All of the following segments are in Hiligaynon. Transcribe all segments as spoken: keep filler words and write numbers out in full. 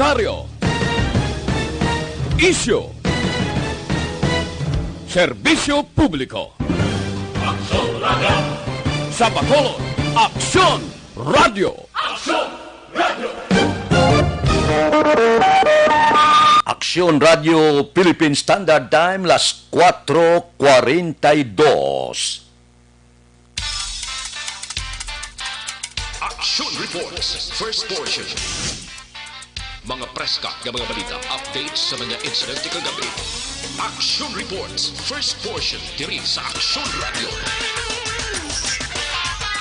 Komentaryo. Isyu. Serbisyo publiko. Aksyon Radio. Sa Bacolod, Aksyon Radio. Aksyon Radio. Aksyon Radio Philippine Standard Time, las cuatro cuarenta y dos. Action Reports, first portion. Mga preska nga mga balita, updates sa mga insidente kagabi. Action Reports, first portion, diri sa Action Radio.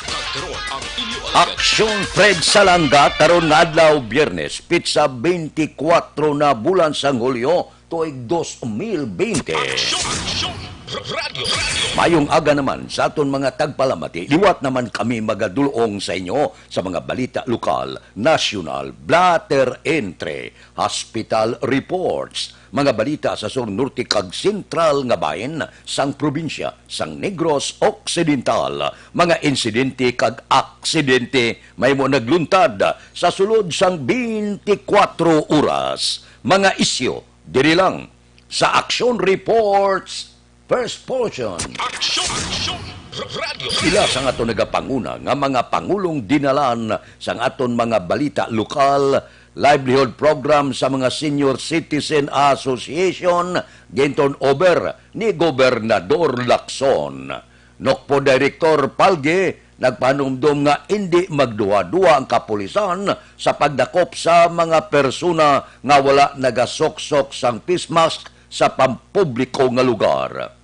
Kag karon ang inyo alagad. Action Fred Salanga, karon nga adlaw, Biyernes, pitsa twenty-four na bulan sang Hulyo, tuig dos mil bente. Aksyon! Aksyon! R-, Radyo! Radyo! Mayong aga naman sa aton mga tagpalamati. Liwat naman kami magadulong sa inyo sa mga balita lokal, nasyonal, blatter entre, hospital reports, mga balita sa sur, norte kag sentral nga bahin sang probinsya sang Negros Occidental, mga insidente kag aksidente mahimo nagluntad sa sulod sang twenty-four oras, mga isyu diri lang sa Action Reports First Portion. Action! Action! R-, Radyo! Pila sang aton nagapanguna nga mga pangulong dinalan sang aton mga balita lokal, livelihood program sa mga Senior Citizen Association, ginturn over ni Gobernador Lacson. Nocpo Director Palge nagpahanumdom nga indi magduha-duha ang kapulisan sa pagdakop sa mga persona nga wala nagasuksok sang face mask sa pampubliko nga lugar.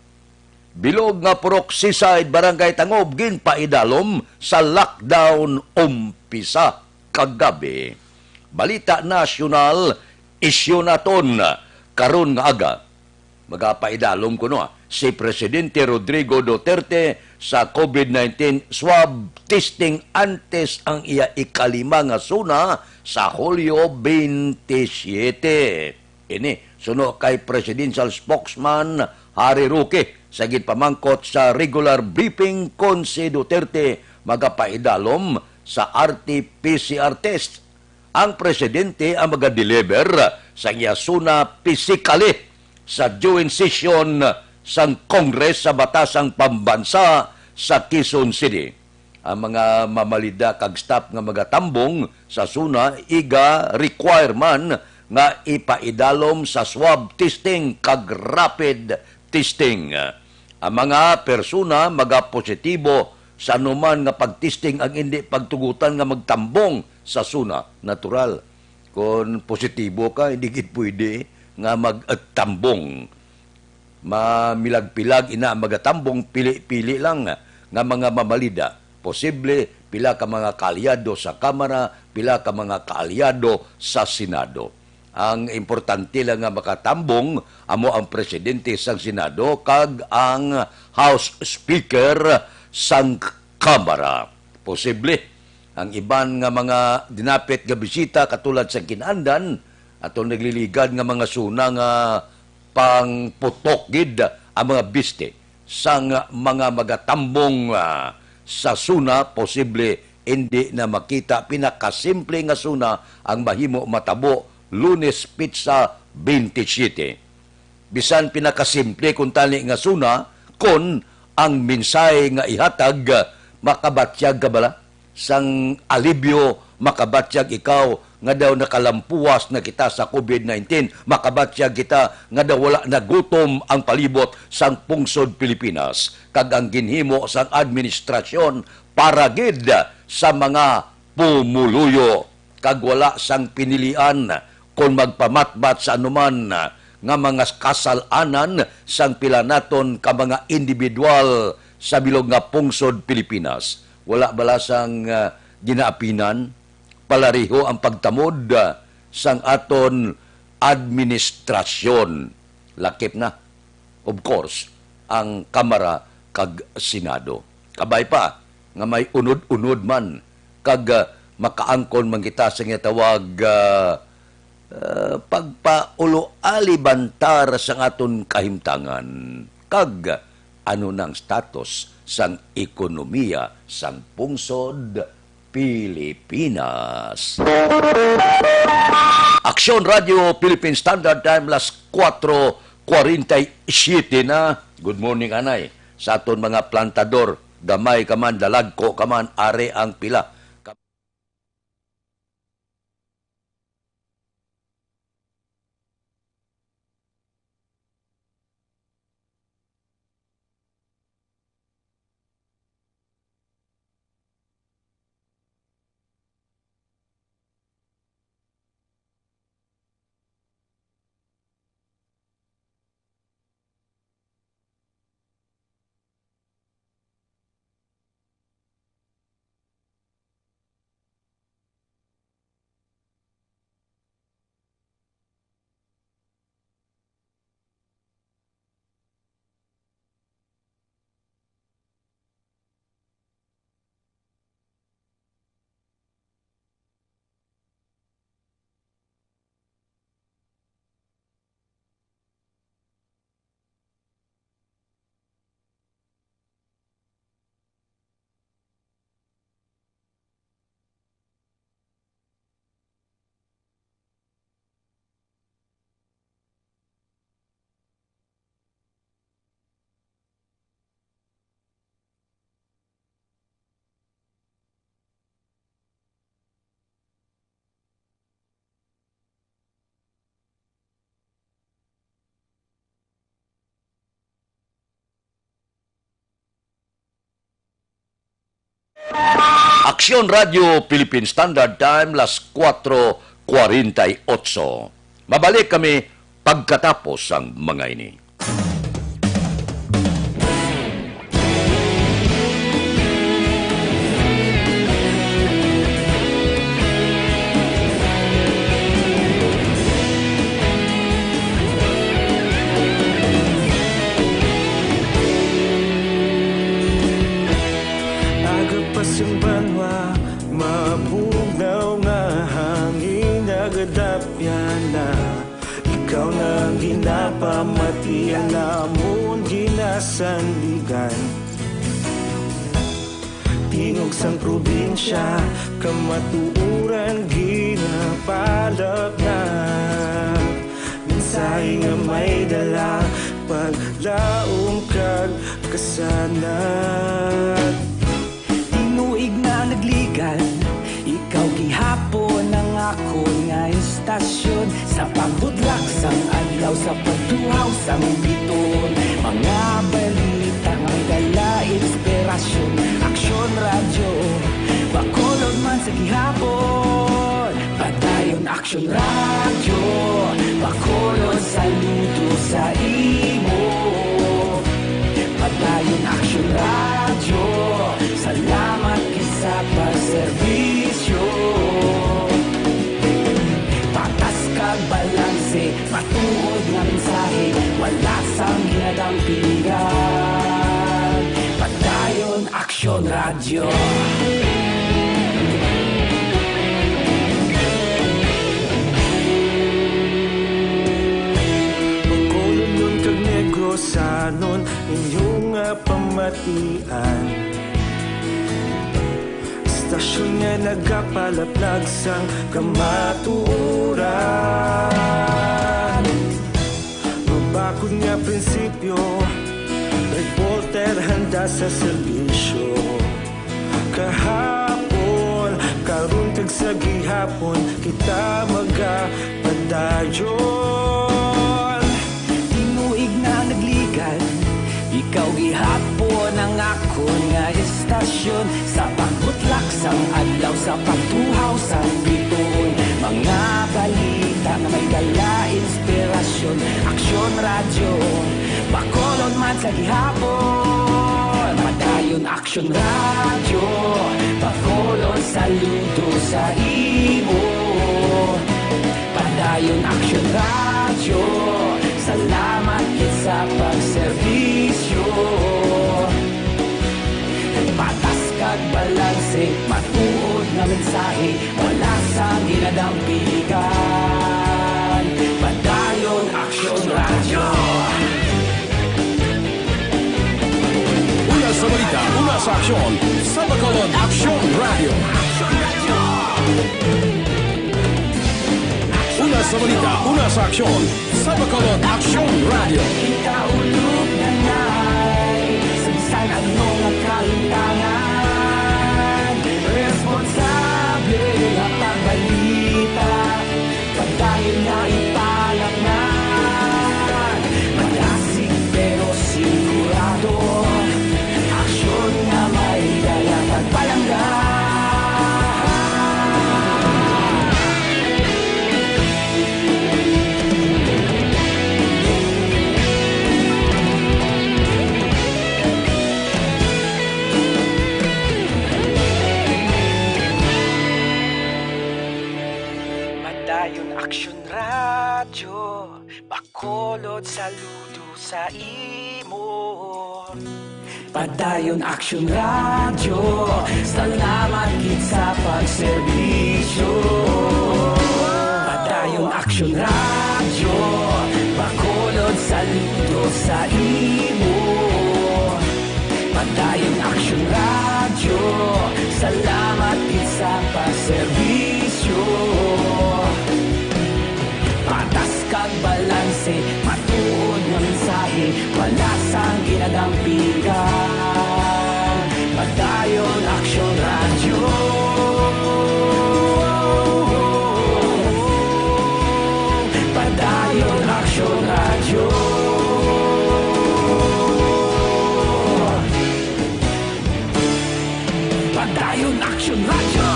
Bilog nga Purok Seaside, Barangay Tangob, ginpaidalom sa lockdown umpisa kagabi. Balita nasyonal, isyu naton karon nga aga. Magapaidalom kuno, ah, si Presidente Rodrigo Duterte sa COVID nineteen swab testing antes ang iya ikalima nga SONA sa Hulyo twenty-seven. Ini suno kay Presidential Spokesman Harry Roque sa ginpamangkot sa regular briefing kon si Duterte magapaidalom sa R T P C R test. Ang presidente ang magadeliver sang iya SONA physically sa joint session sang Congress sa Batasang Pambansa sa Quezon City. Ang mga mamalida kag staff nga magatambong sa SONA iga-require man nga ipaidalom sa swab testing kag rapid testing. Ang mga persona magapositibo sa anuman nga pagtesting ang indi pagtugutan nga magtambong sa SONA. Natural, kon positibo ka, hindi gid pwede nga magtambong. Mamilag-pilag ina ang magatambong, pili-pili lang nga mga mamalida. Posible, pila ka mga kaalyado sa Kamara, pila ka mga kaalyado sa Senado. Ang importante lang nga makatambong amo ang presidente sang Senado kag ang House Speaker sang Kamara. Posible ang iban nga mga dinapit nga bisita, katulad sa kin-andan, ato nagliligad nga mga SONA nga pangputok gid ang mga biste sang mga magatambong, ah, sa SONA. Posible hindi na makita. Pinakasimple nga SONA ang mahimo matabo Lunes, pitsa twenty-seven. Bisan pinakasimple kuntani nga SONA, kon ang mensahe nga ihatag, makabatyag ka bala sang alibyo, makabatyag ikaw nga daw nakalampuas na kita sa COVID nineteen, makabatyag kita nga daw wala nagutom ang palibot sang pungsod Pilipinas, kag ang ginhimo sang administrasyon para gid sa mga pumuluyo, kag wala sang pinilian kon magpamatbat sa anuman nga mga kasal-anan sang pila naton ka mga individual sa bilog nga pungsod Pilipinas. Wala bala sang, ah, ginaapinan, palariho ang pagtamod, ah, sang aton administrasyon. Lakip na, of course, ang Kamara kag Senado. Kabay pa nga may unod-unod man kag, ah, makaangkon man kita sa ginatawag, ah, ah, pagpaulo-alibantar sang aton kahimtangan kag ano nang status sang ekonomiya sang pungsod Pilipinas. Aksyon Radio Philippine Standard Time, las kuwatro kwarenta y siyete na. Good morning, anay. Sa aton mga plantador, gamay ka man, dalagko ka man, ari ang pila. Aksyon Radio Philippine Standard Time, las kuwatro kwarenta y otso. Mabalik kami pagkatapos sang mga ini. Aga pa sing banwa, mabugnaw nga hangin nagadapyan na. Ikaw na ang ginapamatian namon ginasandigan. Tingog sang probinsya, kamatuoran ginapalapnap. Mensahe nga may dala, paglaom kag kasanag. Tinuig na nagligan, ikaw gihapon ang akon nga istasyon. Sa pagbudlak sang adlaw, sa pagtuhaw sang bituon, mga balita nga may dala inspirasyon. Aksyon Radyo, Bacolod man sa gihapon. Padayon Aksyon Radyo, Bacolod, saludo sa imo. Padayon Aksyon Radyo, salamat gid sa pagserbisyo. Patas kag balanse, matuod nga mensahe, wala sang ginadampingan. Padayon Aksyon Radyo. Bacolodnon kag Negrosanon, inyo nga pamatian. Istasyon nga nagapalaplag sang kamatuoran. Mabakod nga prinsipyo, reporter handa sa serbisyo. Kahapon, karon, kag sa gihapon, kita magapadayon. Tinuig na nagligan, ikaw gihapon ang akon nga istasyon. Sa pagbutlak sang adlaw, sa pagtuhaw sang bituon, mga balita nga may dala inspirasyon. Aksyon Radyo, Bacolod man sa gihapon. Padayon Aksyon Radyo, Bacolod, saludo sa imo. Padayon Aksyon Radyo, salamat gid sa pagserbisyo. Patas kag balanse, matuod nga mensahe, wala sang ginadampingan. Padayon Aksyon Radyo. Una sa balita, una sa aksyon, sa Bacolod Aksyon Radyo. Una sa balita, una sa aksyon, sa Bacolod Aksyon Radio. Kita ulog na ngay, sansan ano nga kaintangan. Responsable nga pagbalita, padayon nga ipalatnan. Malasig pero sigurado, aksyon nga may dala kag palangga. Padayon Aksyon Radyo, Bacolod, saludo sa imo. Padayon Aksyon Radyo, salamat gid sa pagserbisyo. Padayon Aksyon Radyo, Bacolod, saludo sa imo. Padayon Aksyon Radyo, salamat gid sa pagserbisyo. Patas kag balanse, matuod nga mensahe, wala sang ginadampigan. Padayon Aksyon Radyo. Padayon Aksyon Radyo. Padayon Aksyon Radyo.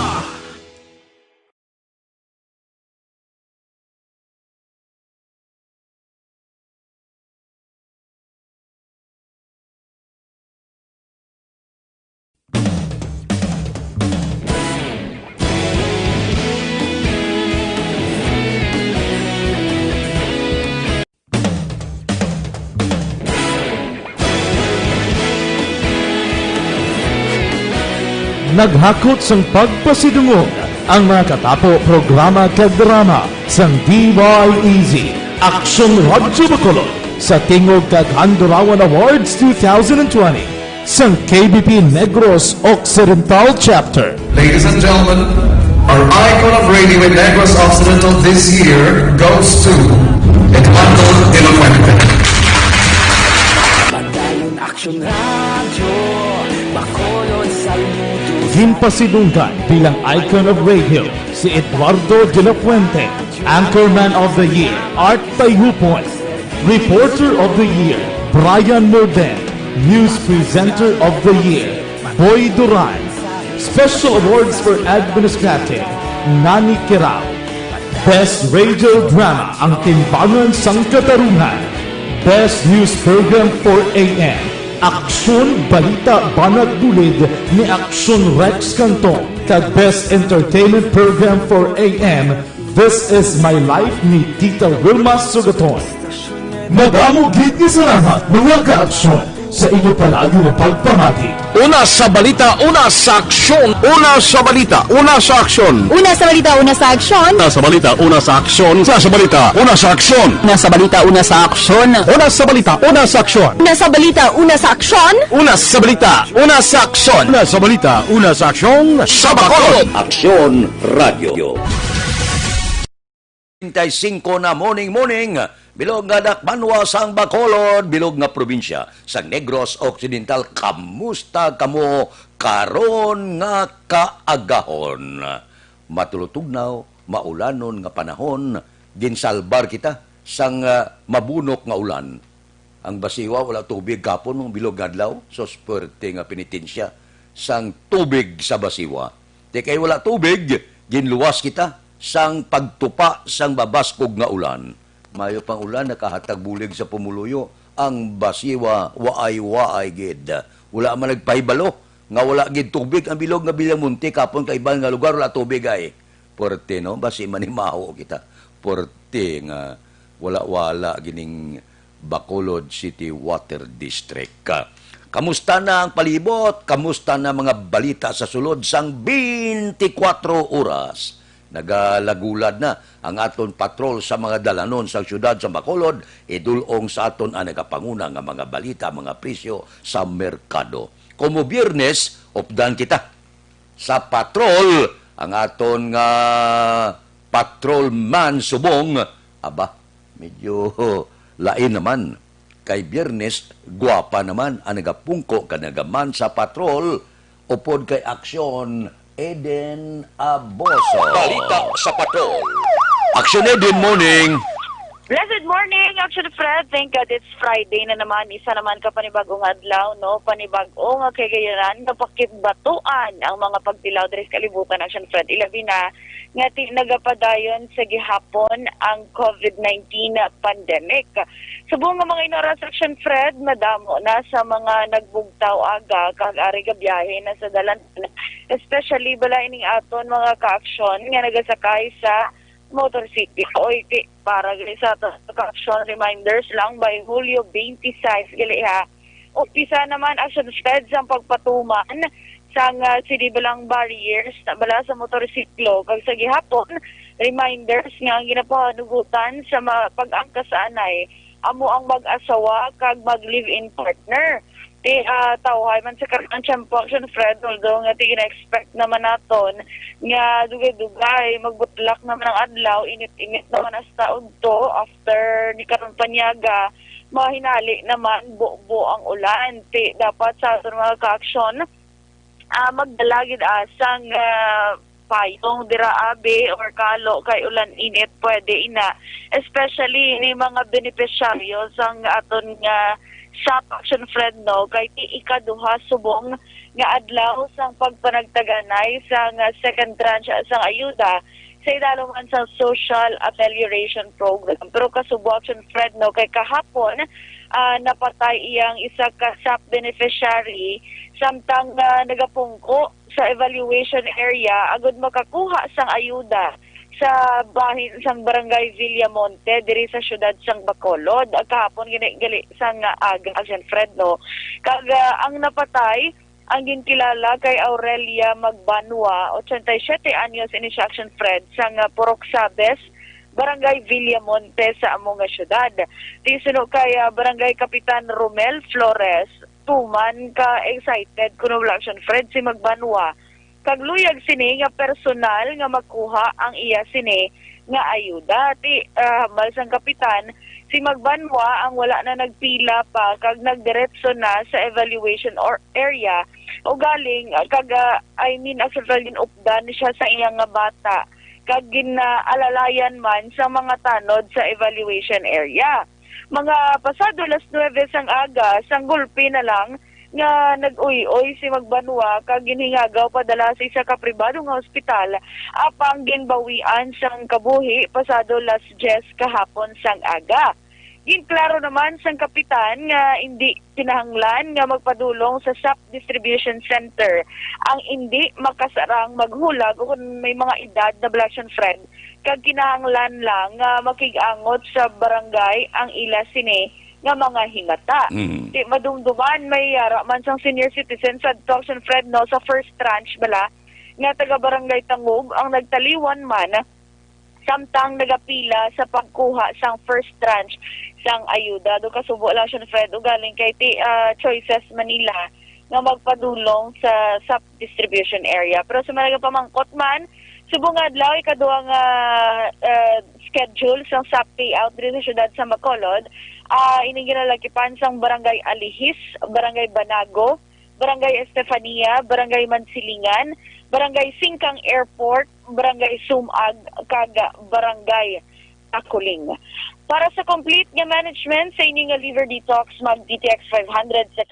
Naghakot sang pagpasidungog ang mga katapo, programa kag drama sang D Y E Z Aksyon Radyo Bacolod sa Tingog kag Handurawan Awards two thousand twenty sang K B P Negros Occidental Chapter. Ladies and gentlemen, our icon of radio in Negros Occidental this year goes to Eduardo de la Fuente. Padayon Aksyon Radyo, Bacolod, saludo. Ginpasidunggan bilang icon of radio si Eduardo de la Fuente, Anchorman of the Year, Art Tayupon, Reporter of the Year, Brian Morden, News Presenter of the Year, Boy Duran, Special Awards for Administrative, Nani Kirao. Best Radio Drama, Ang Timbangan sang Katarungan. Best News Program for A M, Aksyon, Balita, Banat Bulid ni Aksyon Rex Canton, kag Best Entertainment Program for A M, This Is My Life ni Tita Wilma Sugaton. Madamo gid nga salamat, mga ka-aksyon, sa inyo palagi nga pagpamati. Una sa balita, una sa aksyon. Una sa balita, una sa aksyon. Una sa balita, una sa aksyon. Una sa balita, una sa aksyon. Una sa balita, una sa aksyon. Una sa balita, una sa aksyon. Una sa balita, una sa aksyon. Una sa balita, una sa aksyon. Una sa balita, una sa aksyon. Una sa balita, una sa aksyon. Sa Bacolod. Aksyon Radio. Treinta y cinco na, morning, morning. Bilog nga dakbanwa sang Bacolod, bilog nga probinsya sang Negros Occidental, kamusta kamo karon nga kaagahon? Matulutugnaw, maulanon nga panahon, ginsalbar kita sang, ah, mabunok nga ulan. Ang Basiwa wala tubig kapon, mga bilog nga adlaw. Sus, puwerte nga penitensya sang tubig sa Basiwa. Ti kay wala tubig, ginluwas kita sang pagtupa sang mabaskog nga ulan. Mayo pang ulan nakahatag bulig sa pumuluyo. Ang Basiwa, waay-waay gid. Wala man nagpahibalo nga wala gid tubig ang bilog nga Villamonte, kapon ka iban nga lugar wala tubig ay. Puwerte, no? Basi manimaho kita. Puwerte nga wala-wala gining Bacolod City Water District. Kamusta na ang palibot? Kamusta na mga balita sa sulod sang twenty-four oras? Nagalagulad na ang aton patrol sa mga dalanon sang siyudad sa Bacolod, idul-ong sa aton ang nagapanguna nga mga balita, mga presyo sa merkado. Komo Biyernes, updan kita sa patrol Ang aton nga patrolman subong, aba, medyo lain naman. Kay Biyernes, gwapa naman ang nagapungko kag nagaman sa patrol, upod kay Aksyon, Eden Aboso. Balita sa Patrol. Aksyon, Eden, morning. Blessed morning, Action Fred. Thank God it's Friday na naman. Isa naman ka panibag-ong adlaw, no? Panibag-ong kagayonan nga pakigbatuan ang mga pagtilaw diri sa kalibutan, Action Fred. Ilabi na nga ti-, nagapadayon sa gihapon ang covid nineteen pandemic. Subong nga mga inoras, Action Fred, madamo na sa mga nagbugtaw aga kag ari gabiyahe na sa dalan, especially bala ining aton mga kaaksyon nga nagasakay sa motorsiklo. Oy, ti-, para gali sa aton kaaksyon, reminders lang, by Hulyo twenty-six gali ha, umpisa naman, Action Fred, sang pagpatuman sang, ah, sinibalang barriers na bala sa motorsiklo, kag sa gihapon, reminders nga ang ginapahanugutan sa ma-, pag-angkas sa anay amo ang mag-asawa kag mag-live-in partner. Ti, ah, tawhay man sa karon ang tiyempo, Action Fred, although nga ti gina-expect naman naton nga dugay-dugay magbutlak naman ang adlaw, init-init naman hasta udto after ni karon panyaga, mahinali naman bubo ang ulan. Ti dapat sa aton mga kaaksyon, ah, magdala gid, ah, sang, ah, payong dira, abi, or kalo kay ulan init, pwede ina. Especially ni mga benepisyaryo sang aton nga SAP, Action Fred, no, kay ti ikaduha subong nga adlaw sang pagpanagtaganay sang second tranche sang ayuda sa idalom man sang Social Amelioration Program. Pero kasubo, Action Fred, no, kay kahapon, ah, napatay iyang isa ka SAP beneficiary samtang, ah, nagapungko sa evaluation area agud makakuha sang ayuda sa bahin sang Barangay Villamonte diri sa siyudad sang Bacolod. Ah, kahapon gani, gali sang, ah, aga, Action Fred, no. Kag, ah, ang napatay ang ginkilala kay Aurelia Magbanwa, ochenta y siete anyos, ini siya, Action Fred, sang, ah, Purok Sabes, Barangay Villamonte sa amo nga siyudad. Ti suno kay, ah, Barangay Kapitan Romel Flores, tuman ka excited kuno wala, Action Fred, si Magbanwa. Kag luyag sini nga personal nga makuha ang iya sini nga ayuda. Ti, ah, hambal sang kapitan, si Magbanwa ang wala na nagpila pa kag nagdiretso na sa evaluation or area. Ugaling, ah, kag, ah, I mean, actually, ginupdan siya sa iya nga bata kag ginaalalayan man sa mga tanod sa evaluation area. Mga pasado las nuwebe sang aga, sang gulpi na lang nga nag-uy-uy si Magbanwa kag ginhingagaw padala sa isa ka pribado nga ospital, apang ginbawian sang kabuhi pasado las diyes kahapon sang aga. Ginklaro naman sang kapitan nga indi kinahanglan nga magpadulong sa SAP Distribution Center ang indi makasarang maghulag o kon may mga edad na, Black Friend, kag kinahanglan lang nga makig-angot sa barangay ang ila sini nga mga himata. Mm. Ti madumduman, may yara man sang senior citizen sa Action Fred, no, sa first tranche bala nga taga Barangay Tangub ang nagtaliwan man samtang nagapila sa pagkuha sang first tranche sang ayuda. Do kasubo lang siya, Fred, ugaling kay ti, ah, Choices Manila nga magpadulong sa SAP distribution area. Pero sa mga pamangkot man, subong nga adlaw, ikaduha nga, ah, schedule sang SAP payout diri sa siyudad sa Bacolod. Ah, ini ginalakipan sang Barangay Alihis, Barangay Banago, Barangay Estefania, Barangay Mansilingan, Barangay Singkang Airport, Barangay Sumag, kag Barangay Takuling. Para sa complete nga management sa inyo nga liver detox, mag D T X five hundred sa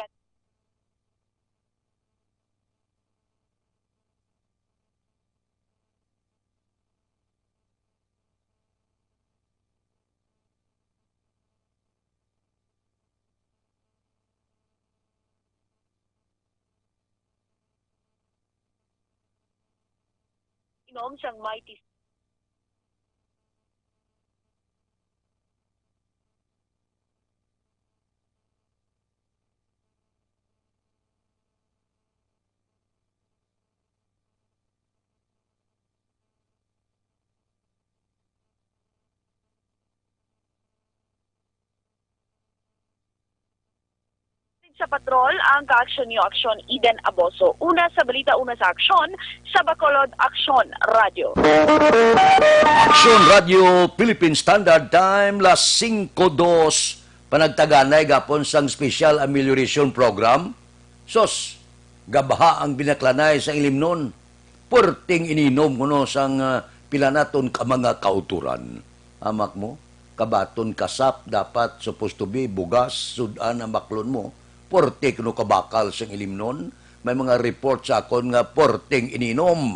Inom sang Mighty. Sa patrol, ang kaaksyon niyo, Aksyon Eden Aboso. Una sa balita, una sa aksyon, sa Bacolod, Aksyon Radio. Aksyon Radio Philippine Standard Time, las singko dos, panagtaganay gapon sang Special Amelioration Program. Sos, gabha ang binaklanay sa Ilimnon. Puwerteng ininom kuno sang, ah, pila naton ka mga kautoran. Amak mo, kabaton kasap dapat supposed to be bugas, sud-an ang baklon mo. Puwerte kuno kabakal sang Ilimnon. May mga report sa akon nga puwerteng ininom.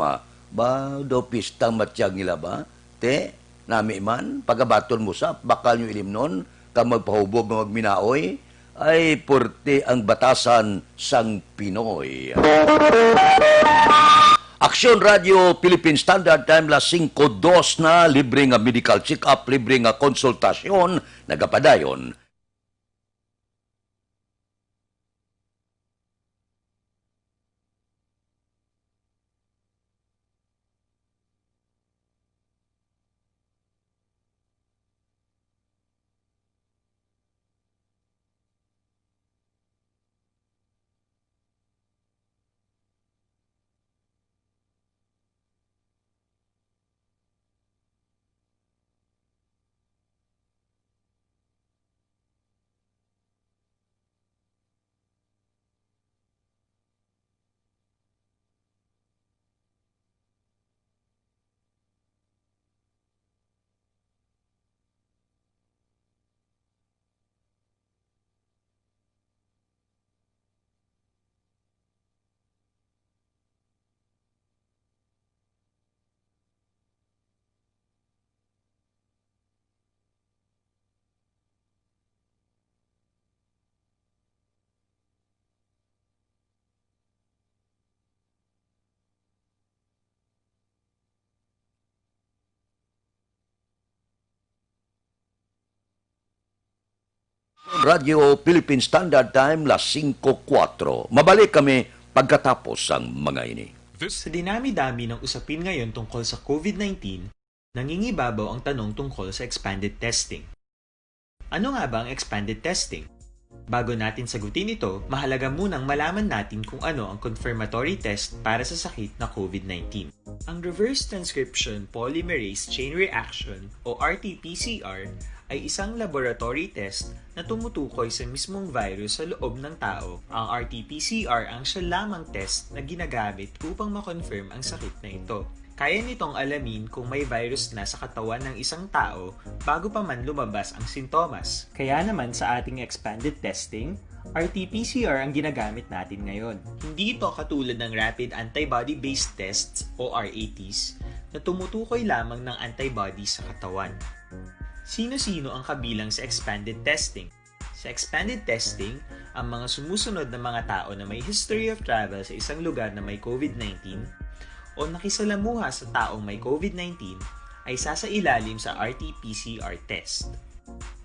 Ba, daw pistang matyag nila ba? Te, nami man, pagabaton mo sa bakal nyo Ilimnon, kag magpahubog nga magminaoy, ay puwerte ang batasan sang Pinoy. Aksyon Radio Philippine Standard Time, las singko dos na, libre nga medical check-up, libre nga konsultasyon, nagapadayon. Radio Philippine Standard Time, las singko kuwatro. Mabalik kami pagkatapos sang mga ini. Sa dinami-dami ng usapin ngayon tungkol sa covid nineteen, nangingibabaw ang tanong tungkol sa expanded testing. Ano nga ba ang expanded testing? Bago natin sagutin ito, mahalaga munang malaman natin kung ano ang confirmatory test para sa sakit na covid nineteen. Ang reverse transcription polymerase chain reaction o R T P C R ay isang laboratory test na tumutukoy sa mismong virus sa loob ng tao. Ang R T P C R ang siya lamang test na ginagamit upang ma-confirm ang sakit na ito. Kaya nitong alamin kung may virus na sa katawan ng isang tao bago pa man lumabas ang sintomas. Kaya naman sa ating expanded testing, R T P C R ang ginagamit natin ngayon. Hindi ito katulad ng rapid antibody-based tests o R A Ts na tumutukoy lamang ng antibody sa katawan. Sino-sino ang kabilang sa expanded testing? Sa expanded testing, ang mga sumusunod na mga tao na may history of travel sa isang lugar na may covid nineteen o nakisalamuha sa taong may covid nineteen ay sasailalim sa R T P C R test.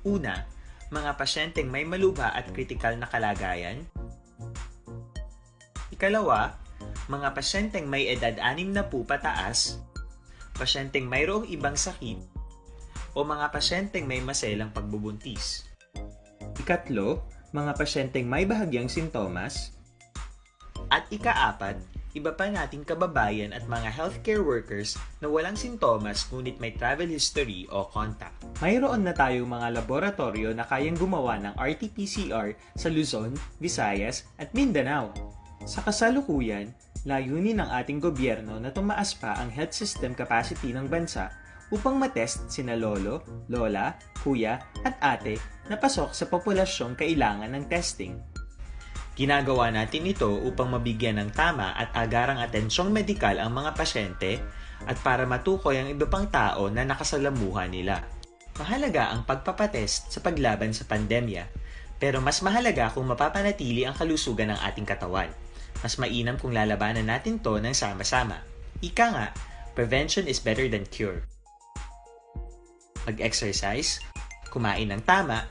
Una, mga pasyenteng may malubha at kritikal na kalagayan. Ikalawa, mga pasyenteng may edad anim na po pataas, pasyenteng mayroong ibang sakit, o mga pasyenteng may maselang pagbubuntis. Ikatlo, mga pasyenteng may bahagyang sintomas. At ikaapat, iba pa nating kababayan at mga healthcare workers na walang sintomas ngunit may travel history o contact. Mayroon na tayong mga laboratoryo na kayang gumawa ng R T P C R sa Luzon, Visayas, at Mindanao. Sa kasalukuyan, layunin ng ating gobyerno na tumaas pa ang health system capacity ng bansa upang matest sina lolo, lola, kuya, at ate na pasok sa populasyong kailangan ng testing. Ginagawa natin ito upang mabigyan ng tama at agarang atensyong medikal ang mga pasyente at para matukoy ang iba pang tao na nakasalamuha nila. Mahalaga ang pagpapatest sa paglaban sa pandemya, pero mas mahalaga kung mapapanatili ang kalusugan ng ating katawan. Mas mainam kung lalabanan natin 'to ng sama-sama. Ika nga, "Prevention is better than cure." Mag-exercise, kumain ng tama,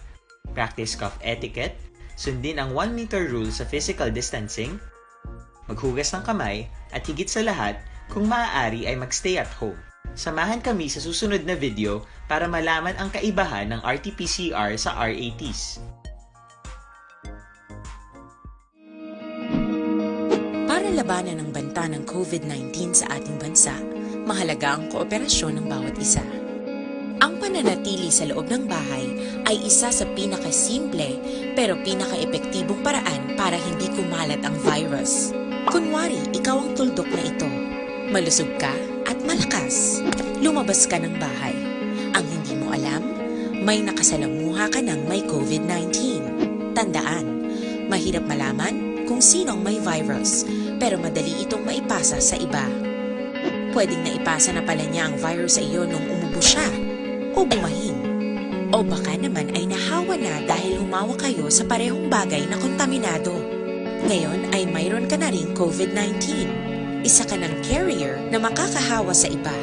practice cough etiquette, sundin ang one meter rule sa physical distancing, maghugas ng kamay, at higit sa lahat, kung maaari ay mag-stay at home. Samahan kami sa susunod na video para malaman ang kaibahan ng R T P C R sa R A Ts. Labanan ang banta ng COVID nineteen sa ating bansa, mahalaga ang kooperasyon ng bawat isa. Ang pananatili sa loob ng bahay ay isa sa pinakasimple pero pinakaepektibong paraan para hindi kumalat ang virus. Kunwari, ikaw ang tuldok na ito. Malusog ka at malakas. Lumabas ka ng bahay. Ang hindi mo alam, may nakasalamuha ka ng may COVID nineteen. Tandaan, mahirap malaman kung sino ang may virus, pero madali itong maipasa sa iba. Pwedeng naipasa na pala niya ang virus sa iyo nung umubo siya o bumahin. O baka naman ay nahawa na dahil humawak kayo sa parehong bagay na kontaminado. Ngayon ay mayroon ka na ring COVID nineteen. Isa ka ng carrier na makakahawa sa iba.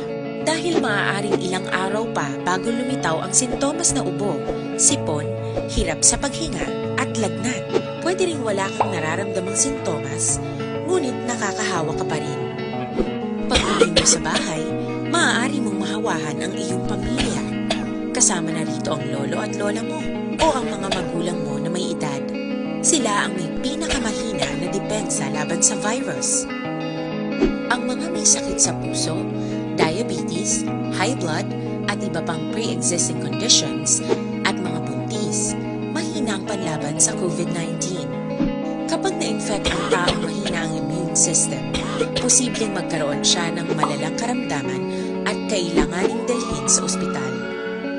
Dahil maaaring ilang araw pa bago lumitaw ang sintomas na ubo, sipon, hirap sa paghinga, at lagnat. Pwede ring wala kang nararamdamang sintomas, ngunit nakakahawa ka pa rin. Pag-uwi mo sa bahay, maaari mong mahawahan ang iyong pamilya. Kasama na rito ang lolo at lola mo o ang mga magulang mo na may edad. Sila ang may pinakamahina na depensa laban sa virus. Ang mga may sakit sa puso, diabetes, high blood, at iba pang pre-existing conditions, at mga buntis, mahina ang panlaban sa COVID nineteen. Kapag na-infect ang taong mahina ang immune system, posibleng magkaroon siya ng malalang karamdaman at kailanganing dalhin sa ospital.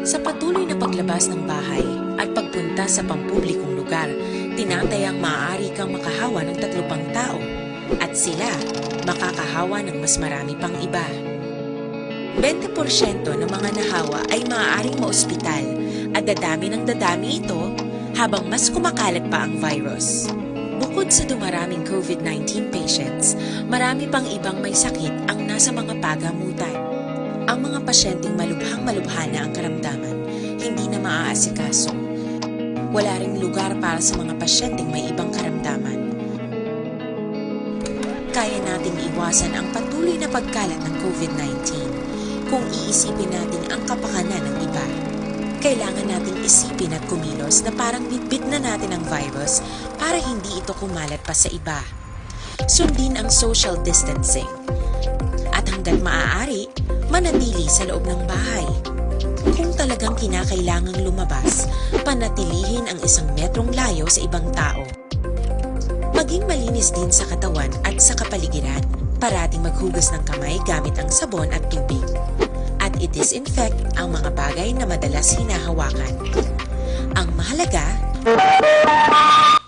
Sa patuloy na paglabas ng bahay at pagpunta sa pampublikong lugar, tinatayang maaari kang makahawa ng tatlo pang tao at sila makakahawa ng mas marami pang iba. Bente porsyento ng mga nahawa ay maaaring maospital at dadami ng dadami ito habang mas kumakalat pa ang virus. Bukod sa dumaraming COVID nineteen patients, marami pang ibang may sakit ang nasa mga pagamutan. Ang mga pasyenteng malubhang-malubha na ang karamdaman, hindi na maaasikaso. Wala ring lugar para sa mga pasyenteng may ibang karamdaman. Kaya nating iwasan ang patuloy na pagkalat ng COVID nineteen kung iisipin natin ang kapakanan ng iba. Kailangan nating isipin at kumilos na parang bitbit na natin ang virus para hindi ito kumalat pa sa iba. Sundin ang social distancing. At hanggat maaari, manatili sa loob ng bahay. Kung talagang kinakailangang lumabas, panatilihin ang isang metrong layo sa ibang tao. Maging malinis din sa katawan at sa kapaligiran. Parating maghugas ng kamay gamit ang sabon at tubig. At i-disinfect ang mga bagay na madalas hinahawakan. Ang mahalaga,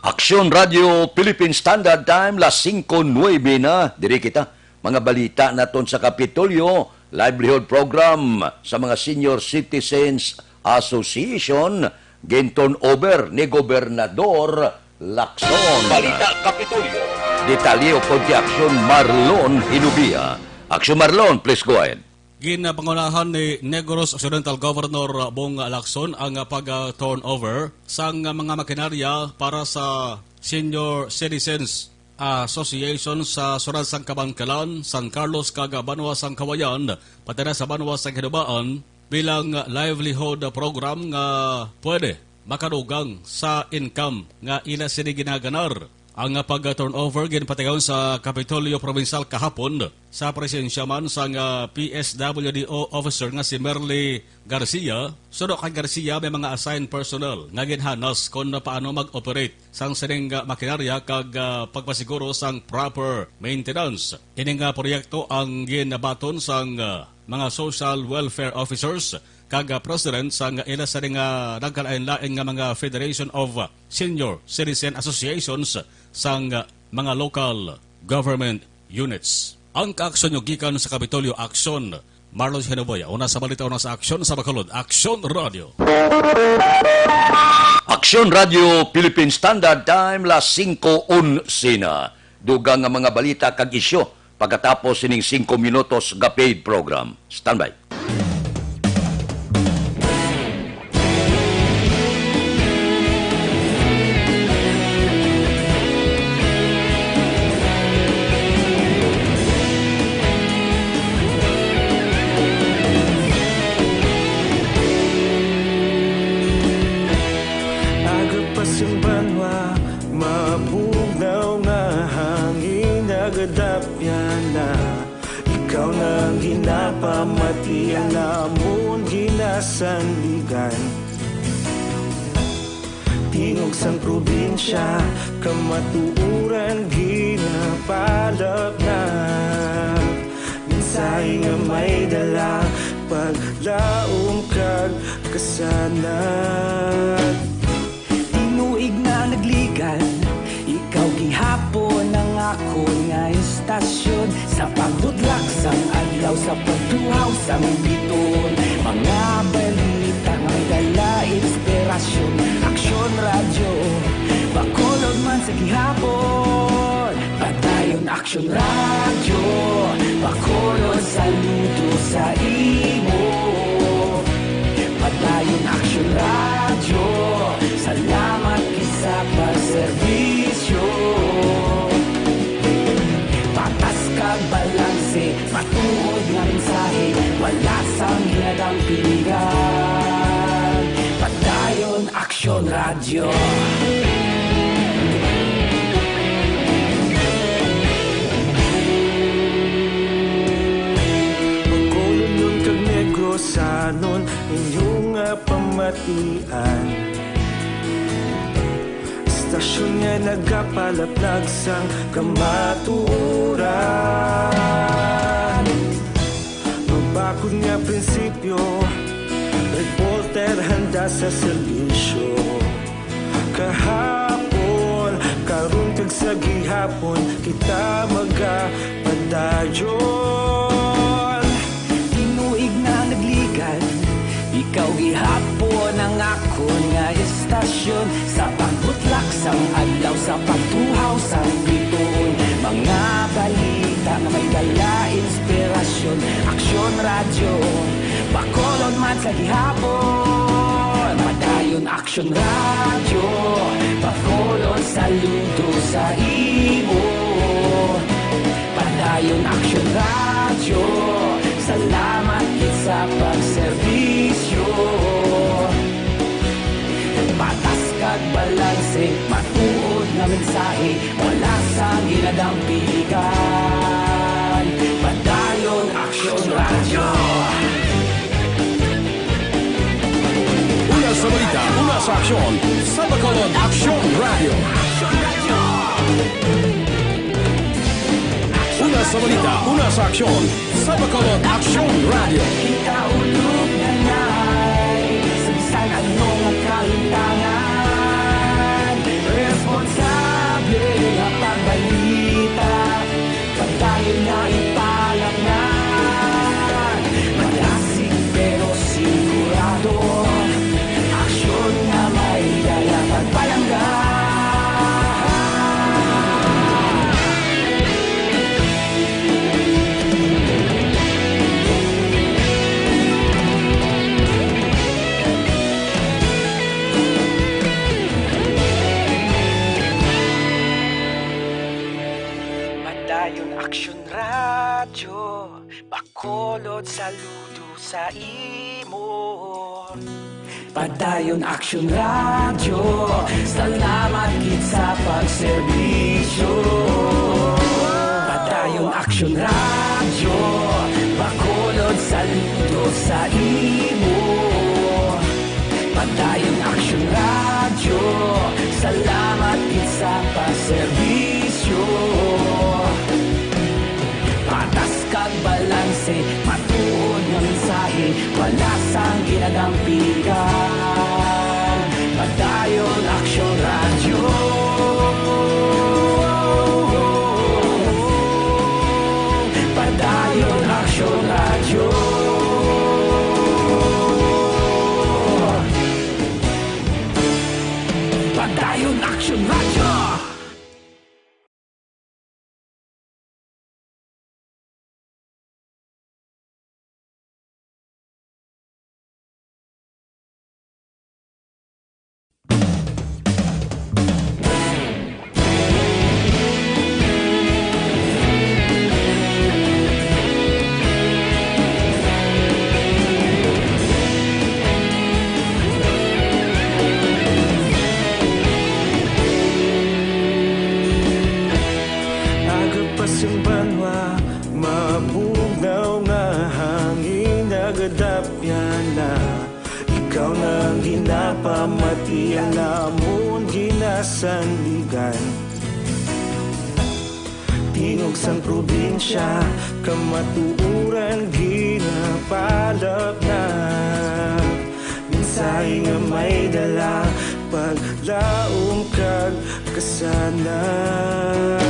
Aksyon Radio Philippine Standard Time, las singko nuebe na. Diri kita, mga balita naton sa Kapitolyo, livelihood program sa mga Senior Citizens Association, gin-turnover ni Gobernador Lacson. Balita Kapitolyo. Detalye o konti aksyon, Marlon Hinubia. Aksyon, Marlon, please go ahead. Ginpangunahan ni Negros Occidental Governor Bong Lacson ang pag-turnover sang mga makinarya para sa Senior Citizens Association sa Surat sang Kabankalan, San Carlos, kag Banwa sang Kawayan, pati na sa Banwa sang Hinubaan, bilang livelihood program nga pwede makadugang sa income nga ila sini ginaganar. Ang pag-turnover ginpatigayon sa Kapitolyo Provincial kahapon sa presensya man sang, ah, P S W D O officer nga si Merly Garcia. Suno kay Garcia, may mga assigned personnel nga ginhanas kon paano mag-operate sang sining, ah, makinarya kag, ah, pagpasiguro sang proper maintenance. Ini nga proyekto ang ginabaton sang, ah, mga social welfare officers kag, ah, president sang ila sini nga nagkalain-lain nga mga Federation of, ah, Senior Citizen Associations sang, ah, mga local government units. Ang kaaksyon nyo gikan sa Kapitolyo Aksyon, Marlon Henoboya, una sa balita, una sa aksyon sa Bacolod, Aksyon Radio. Aksyon Radio Philippine Standard Time, las singko onse na. Dugang nga mga balita kag isyu pagkatapos sining singko minutos nga paid program. Standby. Agapas ang banwa, mabugnaw nga hangin, nagada sanligan. Tingog sang probinsya, kamatuoran ginapalapnap. Mensahe nga may dala, paglaom kag kasanag. Tinuig na nagligan, ikaw gihapon ang akon nga istasyon. Sa pagbudlak sang adlaw, sa pagtuhaw sang bituon, mga balita nga may dala inspirasyon. Aksyon Radyo, Bacolod man sa gihapon. Padayon Aksyon Radyo, Bacolod, saludo sa imo. Padayon Aksyon Radyo, salamat gid sa pagserbisyo. Patas kag balanse, matuod nga mensahe, wala sang ginadampigan. Padayon Aksyon Radyo. Bacolodnon kag Negrosanon, inyo nga pamatian. Istasyon nga nagapalapnag sang kamatuoran. Mabakod nga prinsipyo, reporter handa sa serbisyo. Kahapon, karon kag sa gihapon, kita magapadayon. Tinuig na nagligan, ikaw gihapon ang akon nga istasyon. Sa pagbutlak sang adlaw, sa pagtuhaw sang bituon, mga balita nga may dala inspirasyon. Aksyon Radyo, Bacolod man sa gihapon. Padayon Aksyon Radyo, Bacolod, saludo sa imo. Padayon Aksyon Radyo, salamat gid sa pagserbisyo. Patas kag balanse, matuod nga mensahe, wala sang ginadampigan. Padayon Aksyon Radyo. Una sa balita, una sa aksyon, sa Bacolod Aksyon Radyo. Una sa balita, una sa aksyon, sa Bacolod Aksyon Radyo. Kita ulog na nay, sa bisan ano nga kalimtangan, responsable nga pagbalita. Padayon na ipalapngan, malasig pero sigurado. Aksyon nga may dala pagpalangga. Padayon Aksyon Radyo, Bacolod, saludo sa imo. Padayon Aksyon Radyo, salamat gid sa pagserbisyo. Padayon Aksyon Radyo, Bacolod, saludo sa imo. Padayon Aksyon Radyo, salamat gid sa pagserbisyo. Patas kag balanse, matuod nga mensahe, wala sang ginadampigan. Padayon Aksyon Radyo. Padayon Aksyon Radyo. Padayon Aksyon Radyo. Pamati ang namon ginasandigan. Tingog sang probinsya, kamatuoran ginapalapnag. Mensahe nga may dala, paglaom kag kasanag.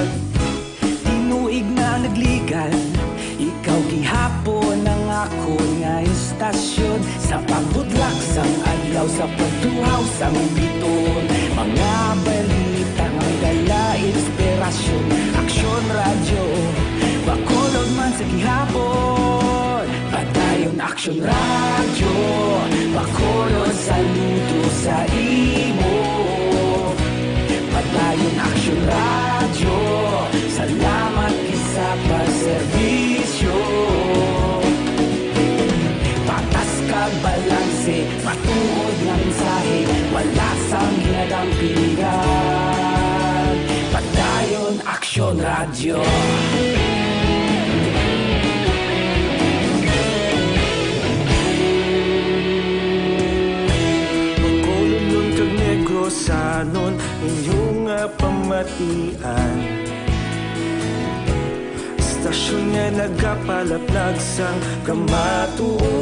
Tinuig na nagligan, ikaw gihapon ang akon nga istasyon. Sa pagbudlak sang adlaw, sa pagtuhaw sang biton, mga balita nga dala inspirasyon. Aksyon Radyo, Bacolod man sa gihapon. Padayon Aksyon Radyo, Bacolod, saludo sa imo. Padayon Aksyon Radyo, salamat isa pa serbisyo. Patas kag balanse, matuod nga mensahe, wala sang ginadampingan. Padayon Aksyon Radyo. Bacolodnon kag Negrosanon, inyo nga pamatian. Istasyon nga nagapalaplag sang kamatuoran.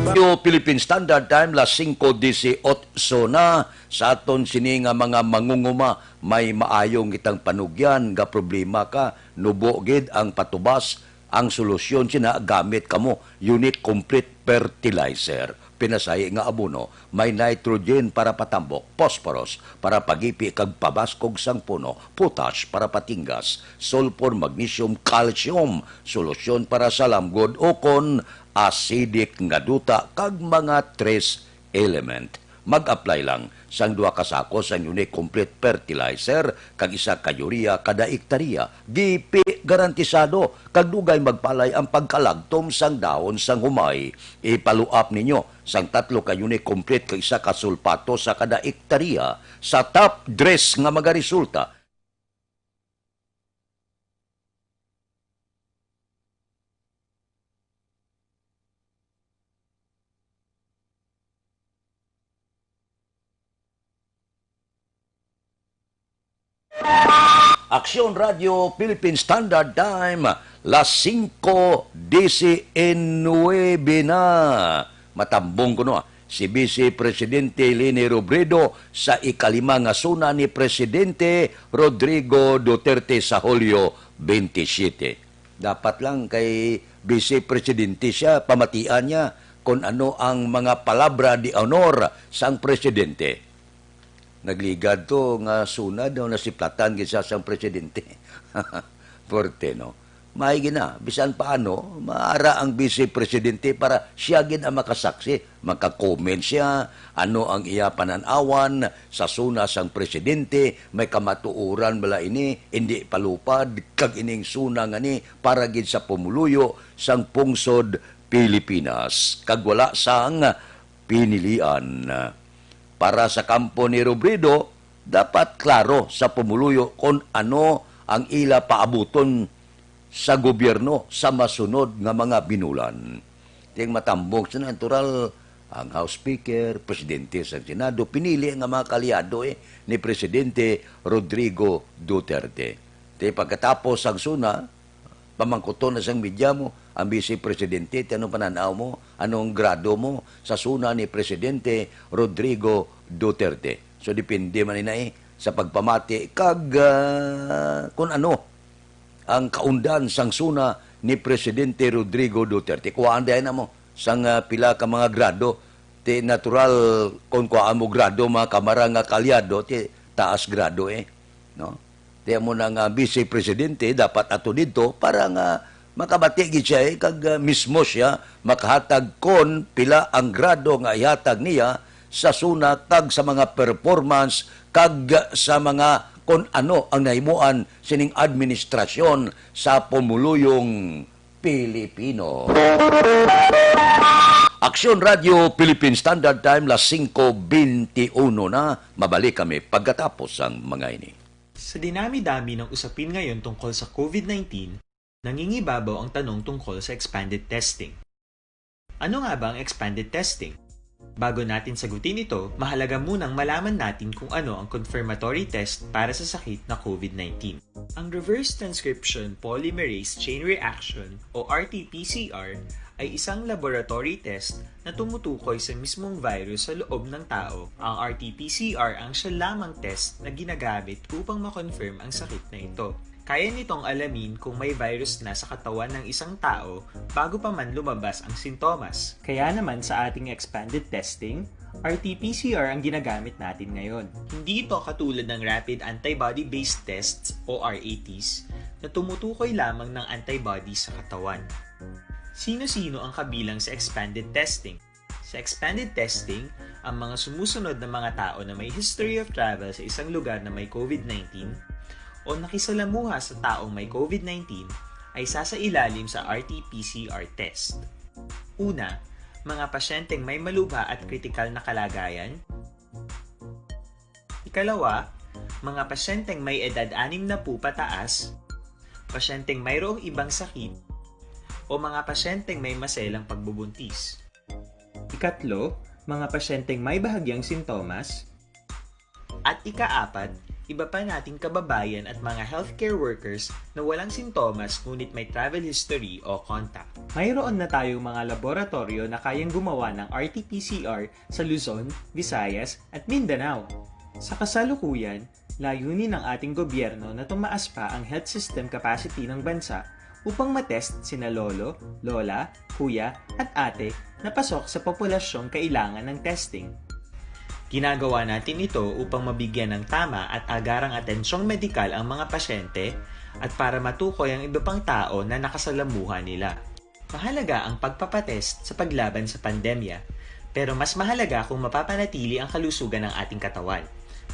Radyo Philippine Standard Time, las singko disiotso na. Sa aton sini nga mga mangunguma, may maayong kitang panugyan nga problema ka, nubo gid ang patubas, ang solusyon sina gamit kamo, Unique Complete Fertilizer. Pinasahi nga abono, may nitrogen para patambok, phosphorus para pagipi kag pabaskog sang puno, potash para patinggas, sulfur, magnesium, calcium, solusyon para sa lamgod, ukon acidic nga duta, kag mga trace element. Mag-apply lang sang duha ka sako sang Unique Complete Fertilizer kag isa ka urea kada ektarya. Gipi garantisado kag dugay magpalay ang pagkalagtom sang dahon sang humay. Ipaluap ninyo sang tatlo ka Unique Complete kag isa ka sulpato sa kada ektarya sa top dress nga magaresulta. Aksyon Radyo Philippine Standard Time, las singko diecinuebe na. Matambong kuno, ah, si Vice Presidente Leni Robredo sa ikalima nga SONA ni Presidente Rodrigo Duterte sa Hulyo twenty-seven. Dapat lang kay Vice Presidente siya, pamatian niya kung ano ang mga palabra de honor sang presidente. Nagligad to nga SONA daw nasiplatan gid sa sang presidente. Forte, no? May gina, bisan paano, maara ang Vice Presidente para siya gid ang makasaksi. Maka-comment siya, ano ang iya panan-awan sa SONA sang presidente, may kamatuoran bala ini, indi palupad, kag ining SONA ngani para gid sa pumuluyo sang pungsod Pilipinas, kag wala sang pinilian. Para sa kampo ni Robredo, dapat klaro sa pumuluyo kon ano ang ila paabuton sa gobyerno sa masunod nga mga binulan. Ting matambong sa natural, ang House Speaker, Presidente sa Senado, pinili nga mga kaalyado, eh, ni Presidente Rodrigo Duterte. Ti pagkatapos sang SONA, pamangkuton na sang media mo, ang Vice Presidente, ti anong panan-aw mo? Anong grado mo sa SONA ni Presidente Rodrigo Duterte? So, depende man ina, eh, sa pagpamati kag, ah, kun ano ang kaundan sang SONA ni Presidente Rodrigo Duterte. Kuhaan dayon na mo sang, ah, pila ka mga grado. Ti natural, kung kuhaan mo grado, mga kamara nga kaalyado, ti taas grado, eh. No? Ti amo na nga Vice Presidente dapat ato didto para nga makabati gid siya, eh, kag, ah, mismo siya makahatag kon pila ang grado nga ihatag niya sa SONA kag sa mga performance kag sa mga kon ano ang nahimuan sining administrasyon sa pumuluyong Pilipino. Aksyon Radyo Philippine Standard Time, las singko bente uno na. Mabalik kami pagkatapos sang mga ini. Sa dinami-dami ng usapin ngayon tungkol sa COVID nineteen, nangingibabaw ang tanong tungkol sa expanded testing. Ano nga ba ang expanded testing? Bago natin sagutin ito, mahalaga munang malaman natin kung ano ang confirmatory test para sa sakit na COVID nineteen. Ang reverse transcription polymerase chain reaction o R T P C R ay isang laboratory test na tumutukoy sa mismong virus sa loob ng tao. Ang R T P C R ang siya lamang test na ginagamit upang ma-confirm ang sakit na ito. Kaya nitong alamin kung may virus na sa katawan ng isang tao bago pa man lumabas ang sintomas. Kaya naman sa ating expanded testing, R T P C R ang ginagamit natin ngayon. Hindi ito katulad ng rapid antibody-based tests o R A Ts na tumutukoy lamang ng antibodies sa katawan. Sino-sino ang kabilang sa expanded testing? Sa expanded testing, ang mga sumusunod na mga tao na may history of travel sa isang lugar na may COVID nineteen o nakisalamuha sa taong may COVID nineteen ay sasailalim sa R T P C R test. Una, mga pasyenteng may malubha at kritikal na kalagayan. Ikalawa, mga pasyenteng may edad anim na po pataas, pasyenteng mayroong ibang sakit, o mga pasyenteng may maselang pagbubuntis. Ikatlo, mga pasyenteng may bahagyang sintomas. At ikaapat, iba pa nating kababayan at mga healthcare workers na walang sintomas ngunit may travel history o contact. Mayroon na tayong mga laboratoryo na kayang gumawa ng R T P C R sa Luzon, Visayas, at Mindanao. Sa kasalukuyan, layunin ng ating gobyerno na tumaas pa ang health system capacity ng bansa upang matest sina lolo, lola, kuya, at ate na pasok sa populasyong kailangan ng testing. Ginagawa natin ito upang mabigyan ng tama at agarang atensyong medikal ang mga pasyente at para matukoy ang iba pang tao na nakasalamuha nila. Mahalaga ang pagpapatest sa paglaban sa pandemya, pero mas mahalaga kung mapapanatili ang kalusugan ng ating katawan.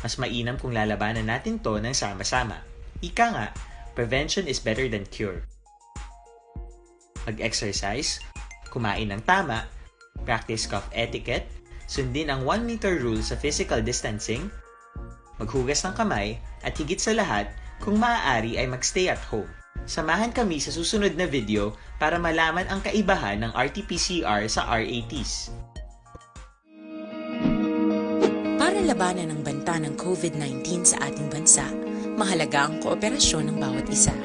Mas mainam kung lalabanan natin to ng sama-sama. Ika nga, prevention is better than cure. Mag-exercise, kumain ng tama, practice cough etiquette, sundin ang one meter rule sa physical distancing, maghugas ng kamay, at higit sa lahat, kung maaari ay mag-stay at home. Samahan kami sa susunod na video para malaman ang kaibahan ng R T P C R sa R A Ts. Para labanan ang banta ng COVID nineteen sa ating bansa, mahalaga ang kooperasyon ng bawat isa.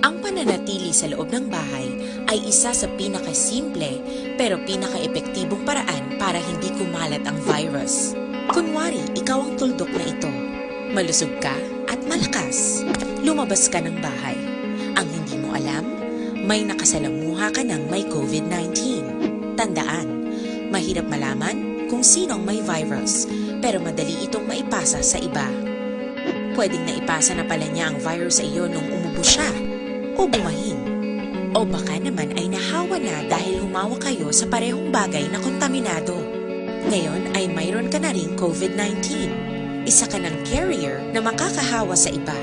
Ang pananatili sa loob ng bahay ay isa sa pinakasimple pero pinakaepektibong paraan para hindi kumalat ang virus. Kunwari, ikaw ang tuldok na ito. Malusog ka at malakas. Lumabas ka ng bahay. Ang hindi mo alam, may nakasalamuha ka ng may COVID nineteen. Tandaan, mahirap malaman kung sino ang may virus, pero madali itong maipasa sa iba. Pwedeng naipasa na pala niya ang virus sa iyo nung umubo siya o bumahin. O baka naman ay nahawa na dahil humawa kayo sa parehong bagay na kontaminado. Ngayon ay mayroon ka na ring COVID nineteen. Isa ka ng carrier na makakahawa sa iba.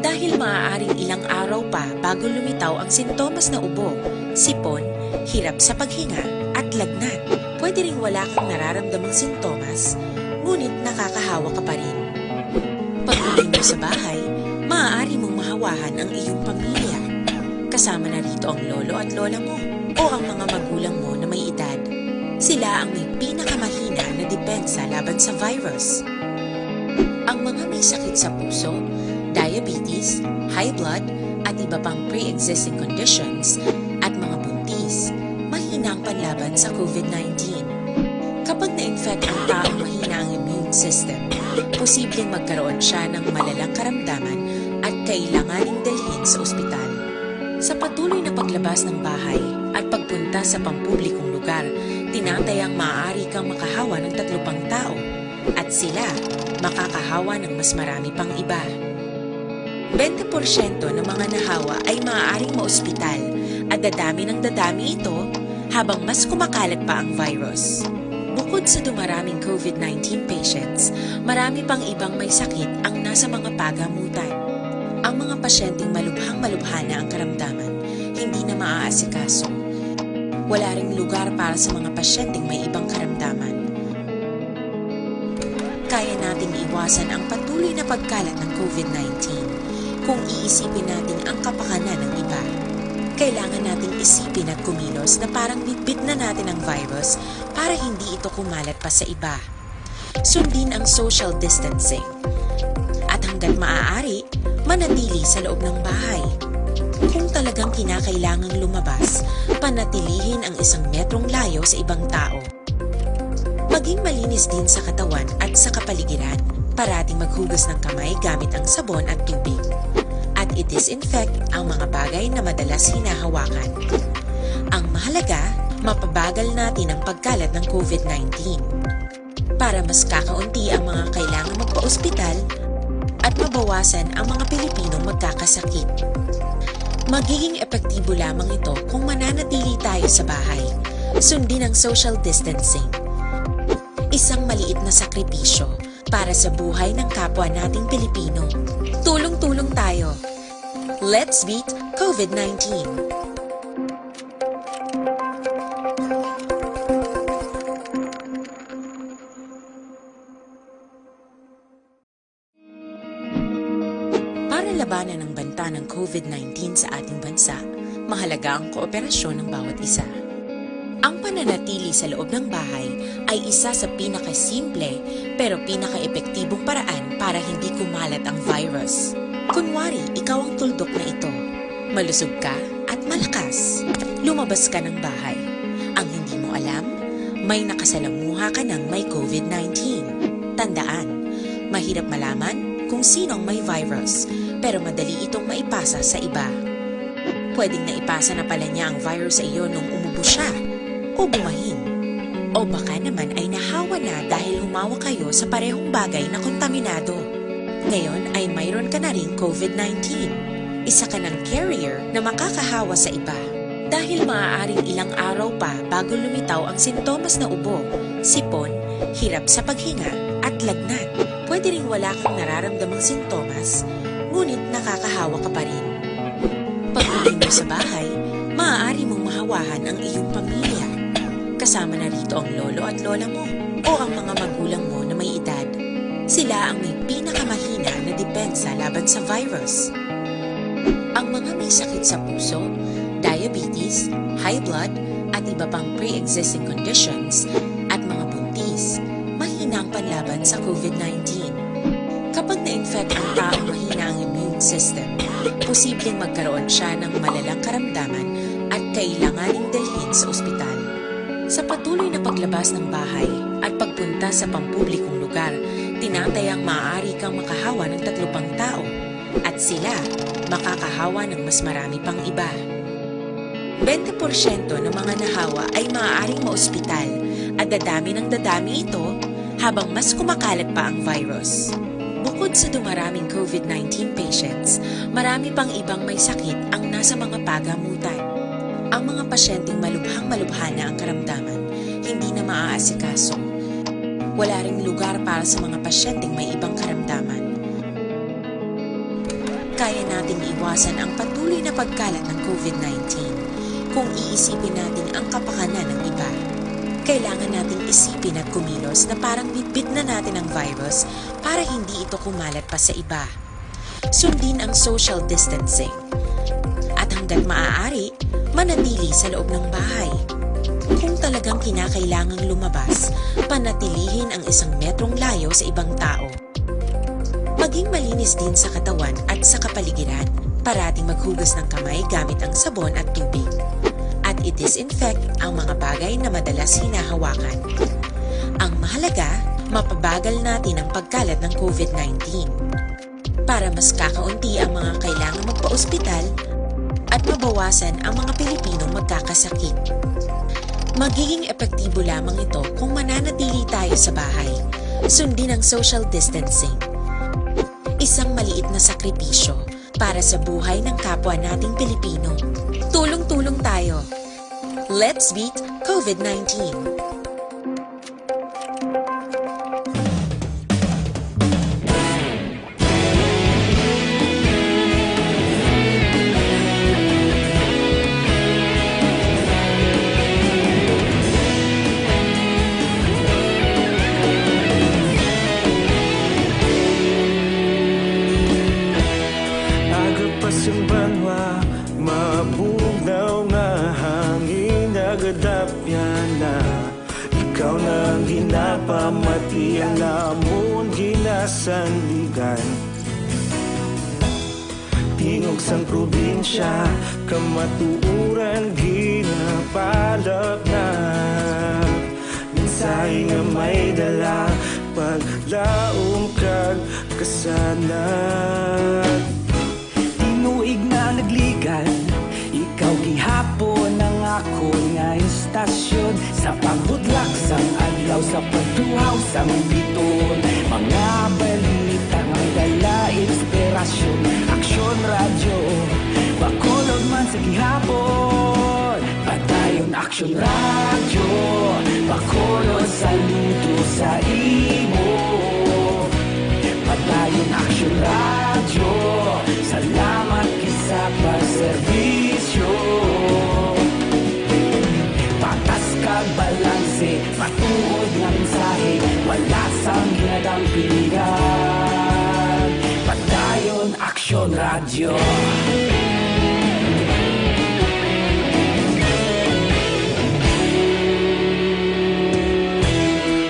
Dahil maaaring ilang araw pa bago lumitaw ang sintomas na ubo, sipon, hirap sa paghinga, at lagnat. Pwede ring wala kang nararamdamang sintomas, ngunit nakakahawa ka pa rin. Pag-uwi mo sa bahay, maaari mong mahawahan ang iyong pamilya. Kasama na rito ang lolo at lola mo o ang mga magulang mo na may edad. Sila ang may pinakamahina na depensa laban sa virus. Ang mga may sakit sa puso, diabetes, high blood, at iba pang pre-existing conditions, at mga buntis, mahina ang panlaban sa COVID nineteen. Kapag na-infect ang taong mahina ang immune system, posibleng magkaroon siya ng malalang karamdaman at kailanganing dalhin sa ospital. Sa patuloy na paglabas ng bahay at pagpunta sa pampublikong lugar, tinatayang maaari kang makahawa ng tatlo pang tao, at sila makakahawa ng mas marami pang iba. Bente porsyento ng mga nahawa ay maaaring maospital at dadami ng dadami ito habang mas kumakalat pa ang virus. Bukod sa dumaraming COVID nineteen patients, marami pang ibang may sakit ang nasa mga pagamutan. Ang mga pasyenteng malubhang-malubha na ang karamdaman, hindi na maaasikaso. Wala ring lugar para sa mga pasyenteng may ibang karamdaman. Kaya nating iwasan ang patuloy na pagkalat ng COVID nineteen kung iisipin natin ang kapakanan ng iba. Kailangan nating isipin at kumilos na parang bitbit na natin ang virus para hindi ito kumalat pa sa iba. Sundin ang social distancing. At hanggat maaari, manatili sa loob ng bahay. Kung talagang kinakailangang lumabas, panatilihin ang isang metrong layo sa ibang tao. Maging malinis din sa katawan at sa kapaligiran. Parating maghugas ng kamay gamit ang sabon at tubig. At i-disinfect ang mga bagay na madalas hinahawakan. Ang mahalaga, mapabagal natin ang pagkalat ng COVID nineteen. Para mas kakaunti ang mga kailangang magpa-ospital at mabawasan ang mga Pilipinong magkakasakit. Magiging epektibo lamang ito kung mananatili tayo sa bahay. Sundin ang social distancing. Isang maliit na sakripisyo para sa buhay ng kapwa nating Pilipino. Tulong-tulong tayo. Let's beat COVID nineteen. Para labanan ang banta ng COVID nineteen sa ating bansa, mahalaga ang kooperasyon ng bawat isa. Ang pananatili sa loob ng bahay ay isa sa pinakasimple pero pinakaepektibong paraan para hindi kumalat ang virus. Kunwari, ikaw ang tuldok na ito. Malusog ka at malakas. Lumabas ka ng bahay. Ang hindi mo alam, may nakasalamuha ka ng may COVID nineteen. Tandaan, mahirap malaman kung sino ang may virus, pero madali itong maipasa sa iba. Pwedeng naipasa na pala niya ang virus sa iyo nung umubo siya o bumahin. O baka naman ay nahawa na dahil humawak kayo sa parehong bagay na kontaminado. Ngayon ay mayroon ka na ring COVID nineteen. Isa ka ng carrier na makakahawa sa iba. Dahil maaaring ilang araw pa bago lumitaw ang sintomas na ubo, sipon, hirap sa paghinga, at lagnat. Pwede ring wala kang nararamdamang sintomas, ngunit nakakahawa ka pa rin. Pag-uwi mo sa bahay, maaari mong mahawahan ang iyong pamilya. Kasama na rito ang lolo at lola mo o ang mga magulang mo na may edad. Sila ang may pinakamahina na depensa laban sa virus. Ang mga may sakit sa puso, diabetes, high blood, at iba pang pre-existing conditions, at mga buntis, mahina ang panlaban sa COVID nineteen. Kapag na-infect ang taong mahina ang immune system, posibleng magkaroon siya ng malalang karamdaman at kailanganing dalhin sa ospital. Sa patuloy na paglabas ng bahay at pagpunta sa pampublikong lugar, tinatayang maaari kang makahawa ng tatlo pang tao at sila makakahawa ng mas marami pang iba. Bente porsyento ng mga nahawa ay maaaring maospital at dadami ng dadami ito habang mas kumakalat pa ang virus. Bukod sa dumaraming COVID nineteen patients, marami pang ibang may sakit ang nasa mga pagamutan. Ang mga pasyenteng malubhang-malubha na ang karamdaman, hindi na maaasikaso. Wala ring lugar para sa mga pasyenteng may ibang karamdaman. Kaya nating iwasan ang patuloy na pagkalat ng COVID nineteen kung iisipin natin ang kapakanan ng iba. Kailangan nating isipin at kumilos na parang bitbit na natin ang virus para hindi ito kumalat pa sa iba. Sundin ang social distancing. At hanggat maaari, manatili sa loob ng bahay. Kung talagang kinakailangang lumabas, panatilihin ang isang metrong layo sa ibang tao. Maging malinis din sa katawan at sa kapaligiran. Parating maghugas ng kamay gamit ang sabon at tubig. At i-disinfect ang mga bagay na madalas hinahawakan. Ang mahalaga, mapabagal natin ang pagkalat ng COVID nineteen. Para mas kakaunti ang mga kailangang magpa-ospital at mabawasan ang mga Pilipinong magkakasakit. Magiging epektibo lamang ito kung mananatili tayo sa bahay. Sundin ang social distancing. Isang maliit na sakripisyo para sa buhay ng kapwa nating Pilipino. Tulong-tulong tayo. Let's beat COVID nineteen. Agapas ang banwa, maabog na Ikaw na ang ginapamati, ang namon ginasandigan. Tingog sang probinsya, kamatuoran ginapalapnap. Mensahe nga may dala, paglaom kag kasanag. Tinuig na nagligan, ikaw gihapon ang akon nga istasyon. Sa pagbutlak sang adlaw, sa pagtuhaw sang biton, mga balita nga may dala inspirasyon. Aksyon Radyo, Bacolod man sa gihapon. Padayon Aksyon Radyo, Bacolod, saludo sa imo. Padayon Aksyon Radyo, salamat gid sa pagserbisyo. Patas kag balanse, matuod nga mensahe, wala sang ginadampingan. Padayon Aksyon Radyo.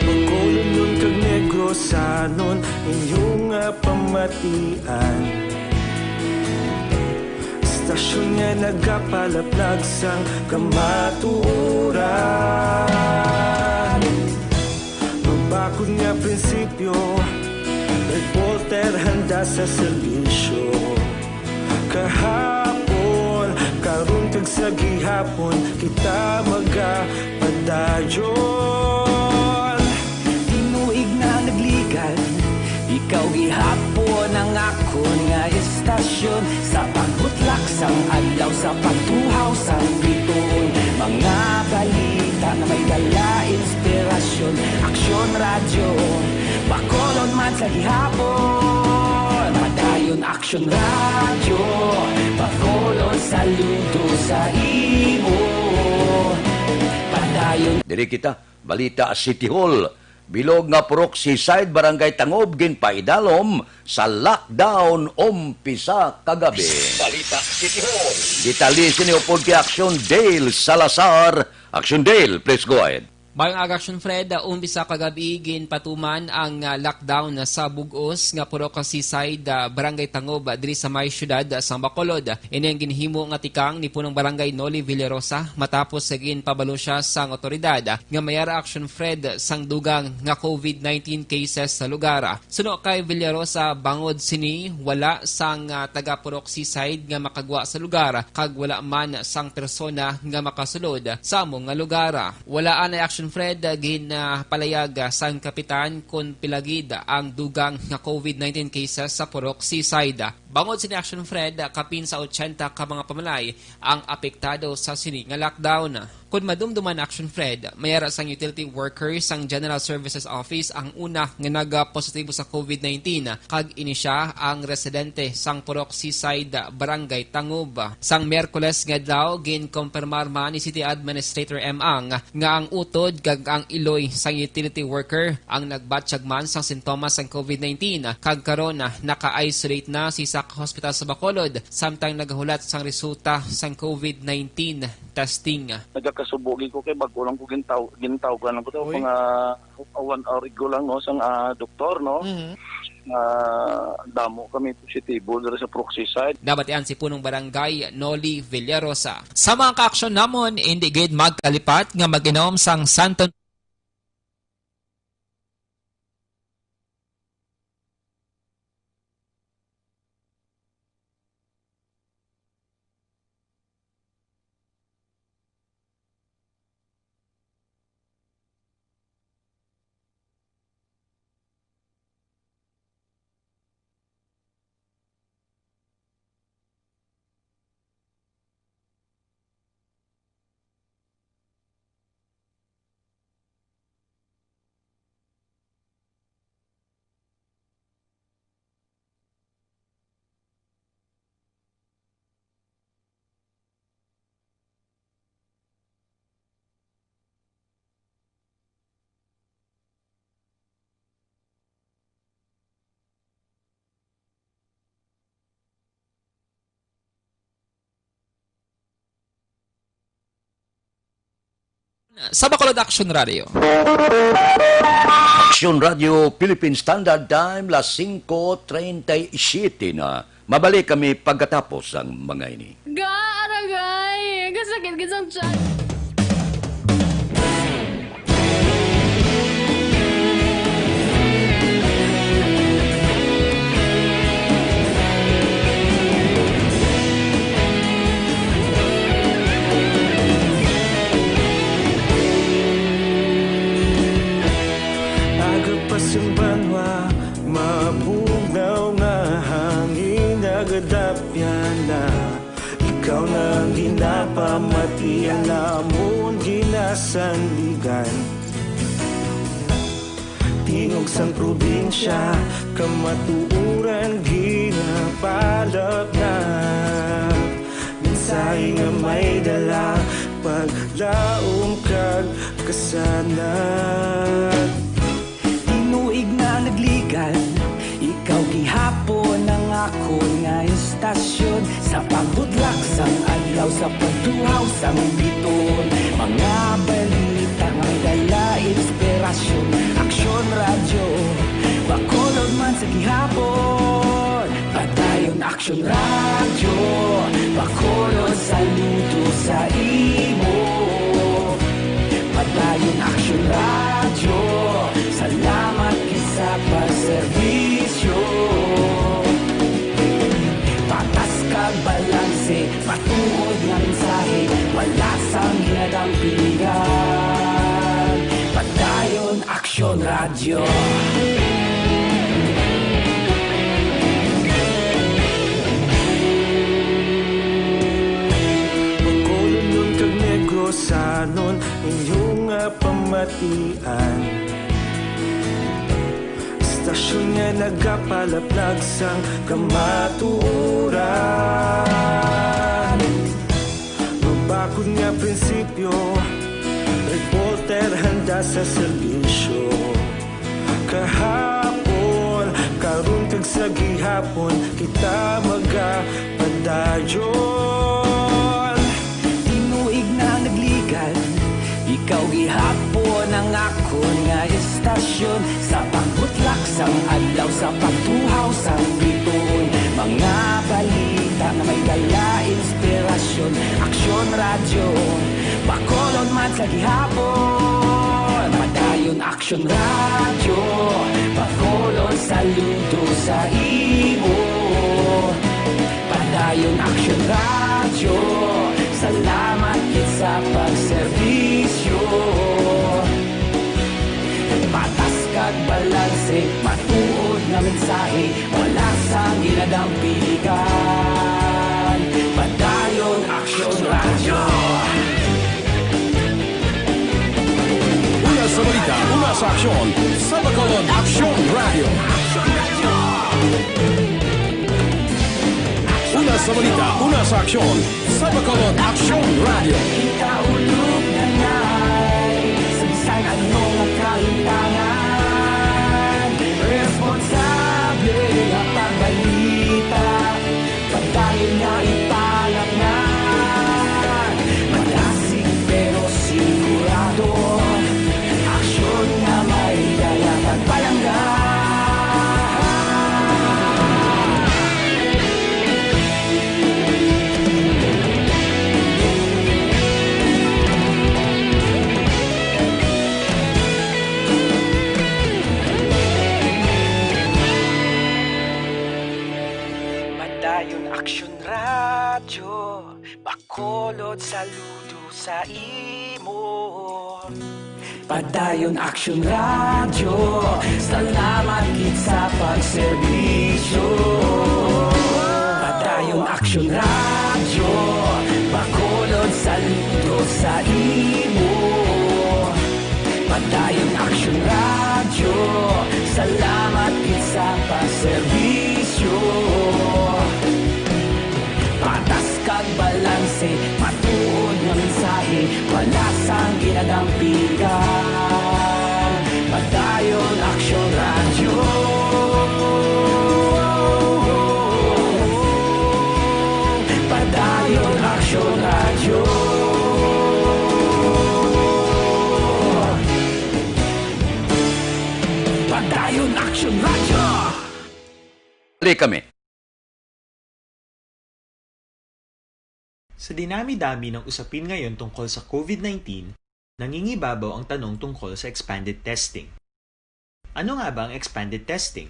Bacolodnon kag Negrosanon, inyo nga pamatian. Istasyon nga nagapalaplag sang kamatuoran. Mabakod nga prinsipyo, reporter handa sa serbisyo. Kahapon, karon kag sa gihapon, kita magapadayon. Tinuig na nagligan, ikaw gihapon ang akon nga istasyon. Sa pagbutlak sang adlaw, sa pagtuhaw sang biton, mga balita nga may dala inspirasyon. Aksyon Radyo, Bacolod man sa gihapon. Padayon Aksyon Radyo, Bacolod, saludo sa imo. Padayon. Diri kita, balita City Hall. Bilog nga Purok Seaside, Barangay Tangob, ginpaidalom sa lockdown umpisa kagabi. Balita City Hall. Detalye sini upod kay Action Dale Salazar. Action Dale, please go ahead. Mayong aga, Action Fred. Umpisa kagabi, ginpatuman ang, ah, lockdown sa bug-os nga Purok Seaside, ah, Barangay Tangob, ah, diri sa may siyudad, ah, sang Bacolod. Ini ang ginhimo nga tikang ni Punong Barangay Noli Villarosa matapos sa ginpabalo siya sang awtoridad, ah, nga may ara, Action Fred, sang dugang nga COVID nineteen cases sa lugar. Suno kay Villarosa, bangod sini, wala sang, ah, taga Purok Seaside nga makagwa sa lugar, kag wala man sang persona nga makasulod sa amo nga lugar. Wala anay, Action Fred, ginpalayag sang kapitan kon pila gid ang dugang nga COVID nineteen cases sa Purok Seaside. Bangod sini, Action Fred, kapin sa otsenta ka mga pamalay ang apektado sa sini nga lockdown. Kon madumduman, Action Fred, may ara sang utility worker sang General Services Office ang una nga nagapositibo sa COVID nineteen, kag ini sia ang residente sang Purok Seaside, Barangay Tangob. Sang Miyerkules nga adlaw, ginkompirmar man ni City Administrator M. Ang nga ang utod kag ang iloy sang utility worker ang nagbatyag man sang sintomas sang COVID nineteen, kag karon naka-isolate na sa isa ka hospital sa Bacolod, samtang nagahulat sang resulta sang COVID nineteen testing. Nagakasubo gid ko kay bag-o lang ko gintaw-, gintawgan lang ko to, Uy. Mga, ah, one hour ago lang, no, sang, ah, doktor, no? Mhm. Ah, damo kami positibo diri sa Purok Seaside. Nabatian si Punong Barangay Noli Villarosa. Sa mga kaaksyon namon, hindi gid magkalipat nga mag-inom sang Santon Sa Bacolod Action Radio. Action Radio Philippine Standard Time, las singko treinta y siete na. Mabalik kami pagkatapos ang mga ini. Ga, aragay! Kasakit gid sang tiyan. Aga pa sing banwa, mabugnaw nga hangin nagadapyan na. Ikaw na ang ginapamatian namon ginasandigan. Tingog sang probinsya, kamatuoran ginapalapnap. Mensahe nga may dala, paglaom kag kasanag. Tinuig na nagligan, ikaw gihapon ang akon nga istasyon. Sa pagbutlak sang adlaw, sa pagtuhaw sang bituon, mga balita nga may dala inspirasyon. Aksyon Radyo Bacolod man sa gihapon. Padayon Aksyon Radyo Bacolod, saludo sa imo. Padayon Aksyon Radyo, salamat gid sa pagserbisyo. Patas kag balanse, matuod nga mensahe, wala sang ginadampigan. Padayon Aksyon Radyo. Bacolodnon kag Negrosanon, inyo nga pamatian. Istasyon nga nagapalaplag sang kamatuoran. Mabakod nga prinsipyo, reporter handa sa serbisyo. Kahapon, karon kag sa gihapon, kita magapadayon. Tinuig na nagligan, ikaw gihapon ang akon nga istasyon. Sa pagbutlak sang adlaw, sa pagtuhaw sang bituon, mga balita nga may dala inspirasyon. Aksyon Radyo Bacolod man sa gihapon. Padayon Aksyon Radyo Bacolod, saludo sa imo. Padayon Aksyon Radyo, salamat gid sa pagserbisyo. Patas kag balanse, matuod nga mensahe, wala sang ginadampigan. Padayon Aksyon Radyo. Una sa balita, una sa aksyon, sa Bacolod Aksyon Radyo. Una sa balita, una sa aksyon, sa Bacolod Aksyon Radyo. Ikaulo na ngay, sa bisan ano nga kahimtangan, responsable nga pagbalita, padayon nga ipalapngan. Madasig pero sigurado, aksyon nga may dala kag palangga. Padayon Aksyon Radyo Bacolod, saludo sa imo. Padayon Aksyon Radyo, salamat gid sa pagserbisyo. Padayon Aksyon Radyo Bacolod, saludo sa imo. Padayon Aksyon Radyo, salamat gid sa pagserbisyo. Patas kag balanse, matuod nga mensahe, wala sang ginadampigan. Padayon Aksyon Radyo. Padayon Aksyon Radyo. Dayon Action Radyo! Balik kami. Sa dinami-dami ng usapin ngayon tungkol sa COVID nineteen, nangingibabaw ang tanong tungkol sa expanded testing. Ano nga ba ang expanded testing?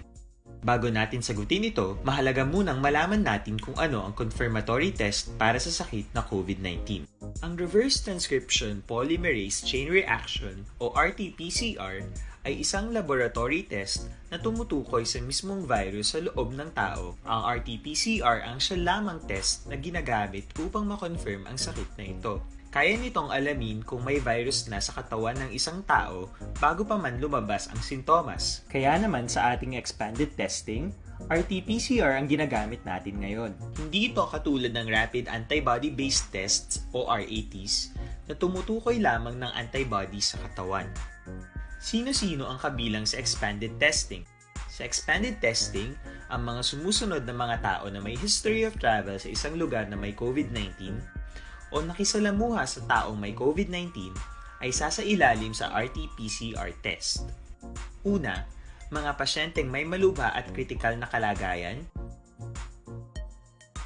Bago natin sagutin ito, mahalaga munang malaman natin kung ano ang confirmatory test para sa sakit na COVID nineteen. Ang reverse transcription polymerase chain reaction o R T P C R ay isang laboratory test na tumutukoy sa mismong virus sa loob ng tao. Ang R T P C R ang siya lamang test na ginagamit upang ma-confirm ang sakit na ito. Kaya nitong alamin kung may virus na sa katawan ng isang tao bago pa man lumabas ang sintomas. Kaya naman sa ating expanded testing, R T P C R ang ginagamit natin ngayon. Hindi ito katulad ng rapid antibody-based tests o R A Ts na tumutukoy lamang ng antibody sa katawan. Sino-sino ang kabilang sa expanded testing? Sa expanded testing, ang mga sumusunod na mga tao na may history of travel sa isang lugar na may COVID nineteen o nakisalamuha sa taong may COVID nineteen ay sasailalim sa R T P C R test. Una, mga pasyenteng may malubha at kritikal na kalagayan.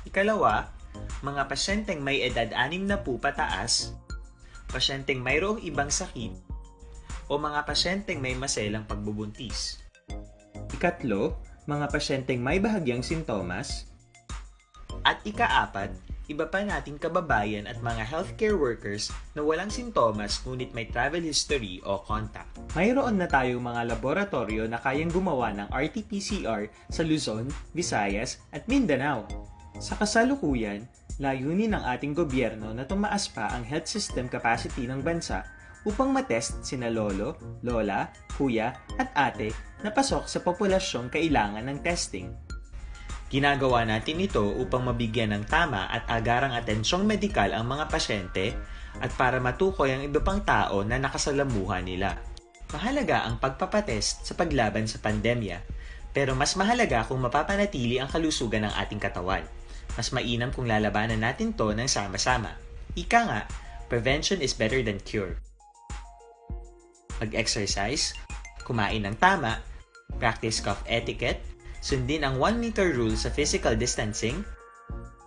Ikalawa, mga pasyenteng may edad anim na po pataas, pasyenteng mayroong ibang sakit, o mga pasyenteng may maselang pagbubuntis. Ikatlo, mga pasyenteng may bahagyang sintomas. At ikaapat, iba pa nating kababayan at mga healthcare workers na walang sintomas ngunit may travel history o contact. Mayroon na tayong mga laboratoryo na kayang gumawa ng R T P C R sa Luzon, Visayas, at Mindanao. Sa kasalukuyan, layunin ng ating gobyerno na tumaas pa ang health system capacity ng bansa upang matest sina lolo, lola, kuya, at ate na pasok sa populasyong kailangan ng testing. Ginagawa natin ito upang mabigyan ng tama at agarang atensyong medikal ang mga pasyente at para matukoy ang iba pang tao na nakasalamuha nila. Mahalaga ang pagpapatest sa paglaban sa pandemya, pero mas mahalaga kung mapapanatili ang kalusugan ng ating katawan. Mas mainam kung lalabanan natin to ng sama-sama. Ika nga, prevention is better than cure. Mag-exercise, kumain ng tama, practice cough etiquette, sundin ang one meter rule sa physical distancing,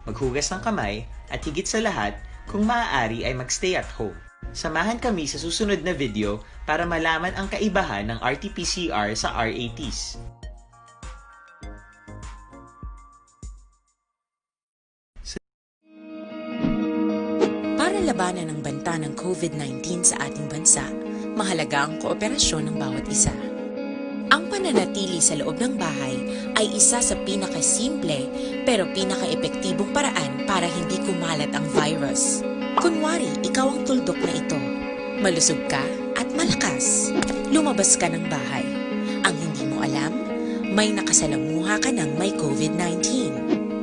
maghugas ng kamay, at higit sa lahat, kung maaari ay mag-stay at home. Samahan kami sa susunod na video para malaman ang kaibahan ng R T P C R sa R A Ts. Para labanan ang banta ng COVID nineteen sa ating bansa, mahalaga ang kooperasyon ng bawat isa. Ang pananatili sa loob ng bahay ay isa sa pinakasimple pero pinakaepektibong paraan para hindi kumalat ang virus. Kunwari, ikaw ang tuldok na ito. Malusog ka at malakas. Lumabas ka ng bahay. Ang hindi mo alam, may nakasalamuha ka ng may COVID nineteen.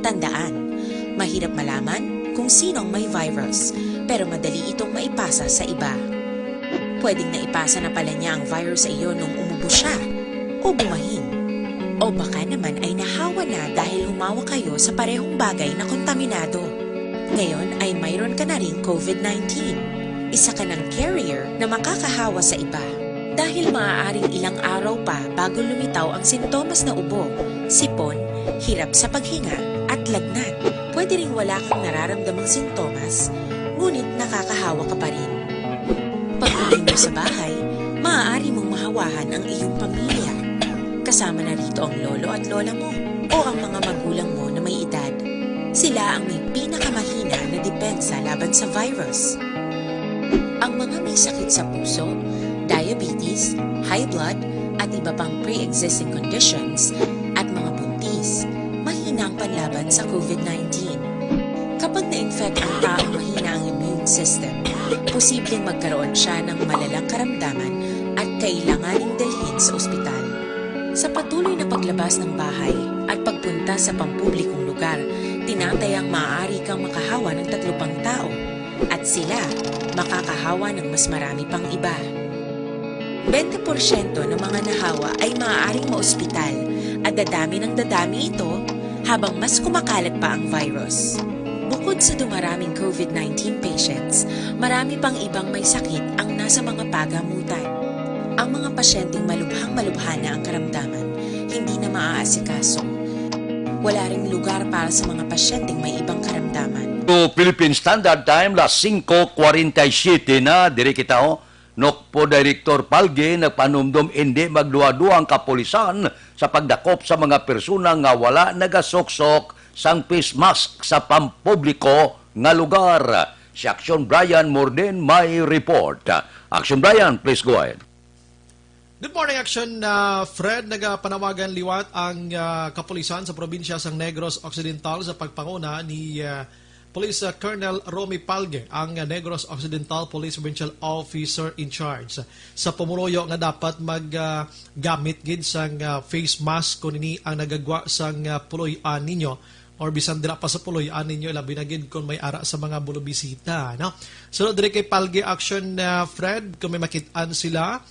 Tandaan, mahirap malaman kung sino ang may virus, pero madali itong maipasa sa iba. Pwedeng naipasa na pala niya ang virus sa iyo nung umubo siya o bumahin. O baka naman ay nahawa na dahil humawak kayo sa parehong bagay na kontaminado. Ngayon ay mayroon ka na ring COVID nineteen. Isa ka ng carrier na makakahawa sa iba. Dahil maaaring ilang araw pa bago lumitaw ang sintomas na ubo, sipon, hirap sa paghinga, at lagnat. Pwede ring wala kang nararamdamang sintomas, ngunit nakakahawa ka pa rin. Pag-uwi mo sa bahay, maaari mong mahawahan ang iyong pamilya. Kasama na rito ang lolo at lola mo o ang mga magulang mo na may edad. Sila ang may pinakamahina na depensa laban sa virus. Ang mga may sakit sa puso, diabetes, high blood, at iba pang pre-existing conditions, at mga buntis, mahina ang panlaban sa COVID nineteen. Kapag na-infect ang taong mahina ang immune system, posibleng magkaroon siya ng malalang karamdaman at kailanganing dalhin sa ospital. Sa patuloy na paglabas ng bahay at pagpunta sa pampublikong lugar, tinatayang maaari kang makahawa ng tatlo pang tao at sila makakahawa ng mas marami pang iba. Bente porsyento ng mga nahawa ay maaaring maospital at dadami ng dadami ito habang mas kumakalat pa ang virus. Bukod sa dumaraming COVID nineteen patients, marami pang ibang may sakit ang nasa mga pagamutan. Ang mga pasyenteng malubhang-malubha na ang karamdaman, hindi na maaasikaso. Wala ring lugar para sa mga pasyenteng may ibang karamdaman. To Philippine Standard Time, las singko kwarenta y siyete na, diri kita, oh. Nokpo Director Palge nagpanumdom, hindi magduha-duha ang kapulisan sa pagdakop sa mga persona nga wala nagasuksok sang face mask sa pampubliko nga lugar. Si Action Brian Morden may report. Action Brian, please go ahead. Good morning, Action, uh, Fred. Nagapanawagan liwat ang, uh, kapulisan sa probinsya sang Negros Occidental sa pagpanguna ni, uh, Police, uh, Colonel Romy Palge, ang, uh, Negros Occidental Police Provincial Officer in Charge, sa pumuloyo nga dapat mag, uh, gamit gid sang, uh, face mask kon ini ang nagagwa sang, uh, puloy-an ninyo or bisan dira pa sa puloy-an ninyo, labi na gid kon may ara sa mga bulubisita, no? So, diri kay Palge, Action, uh, Fred, kung may makit-an sila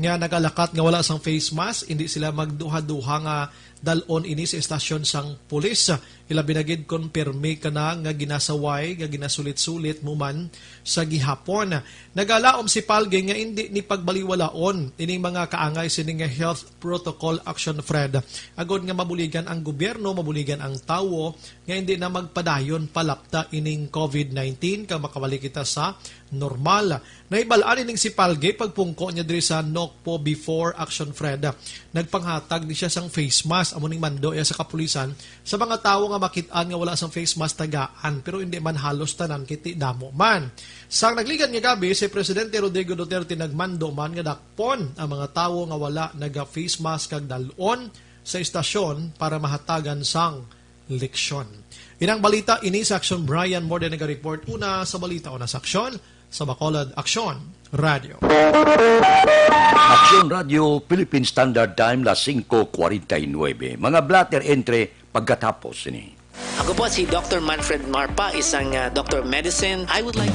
nga nagalakat nga wala sang face mask, hindi sila magduha-duha nga dal-on ini sa estasyon sang pulis. Ilabi na gid kon pirmi ka na nga ginasaway, nga ginasulit-sulit mo man sa gihapon. Nagalaom si Palge nga indi ni pagbaliwalaon ining mga kaangay sining nga health protocol, Action Fred, agod nga mabuligan ang gobyerno, mabuligan ang tawo nga indi na magpadayon palapta ining covid nineteen kag makabalik kita sa normal. Nahibal-an ining si Palge pagpungko niya diri sa Nokpo before, Action Fred. Nagpanghatag ni siya sang face mask, amo ning mando iya sa kapulisan, sa mga tawo nga makit-an nga wala sang face mask tagaan, pero hindi man halos tanan kay ti damo man. Sang nagligan nga gabi, si Presidente Rodrigo Duterte nagmando man nga dakpon ang mga tawo nga wala naga-face mask kag dal-on sa istasyon para mahatagan sang leksyon. Inang balita ini sa Action, Brian Morden naga-report. Una sa balita, una sa aksyon, sa Bacolod Aksyon Radio. Aksyon Radio, Philippine Standard Time, las singko kwarenta y nuebe. Mga blotter entry pagkatapos ini. Ako po si Doctor Manfred Marpa, isang, ah, Doctor of Medicine. I would like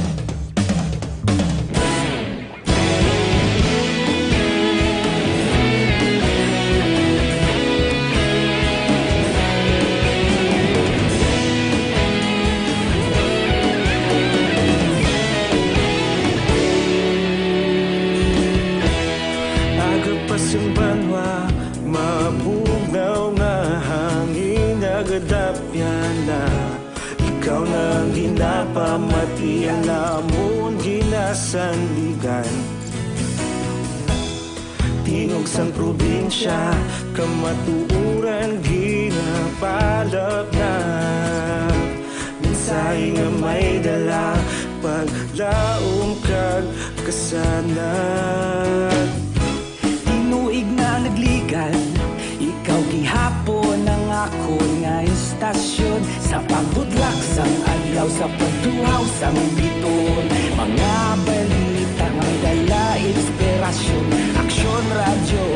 Aga pa sang banwa, mabugnaw nga hangin, nagadapyan na. Ikaw na ang ginapamati, ang amon ginasandigan. Tingog sang probinsya, kamatuoran ginapalapnap. Mensahe nga may dala, paglaom kag kasanag. Tinuig na nagligad, ikaw gihapon ang akon nga istasyon. Sa pagbutlak sang adlaw, sa pagtuhaw sang biton, mga balita nga may dala inspirasyon. Aksyon Radyo,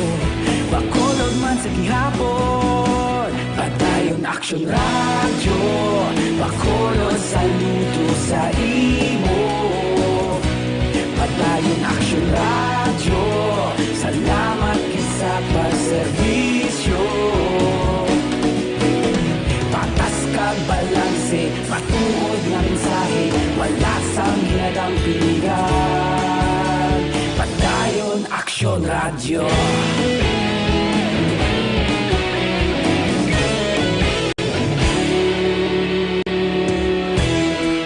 Bacolod man sa gihapon. Padayon Aksyon Radyo, Bacolod, saludo sa imo. Padayon Aksyon Radyo, salamat gid sa pagserbisyo. Patas kag balanse, matuod nga mensahe, wala sang ginadampingan. Padayon Aksyon Radyo.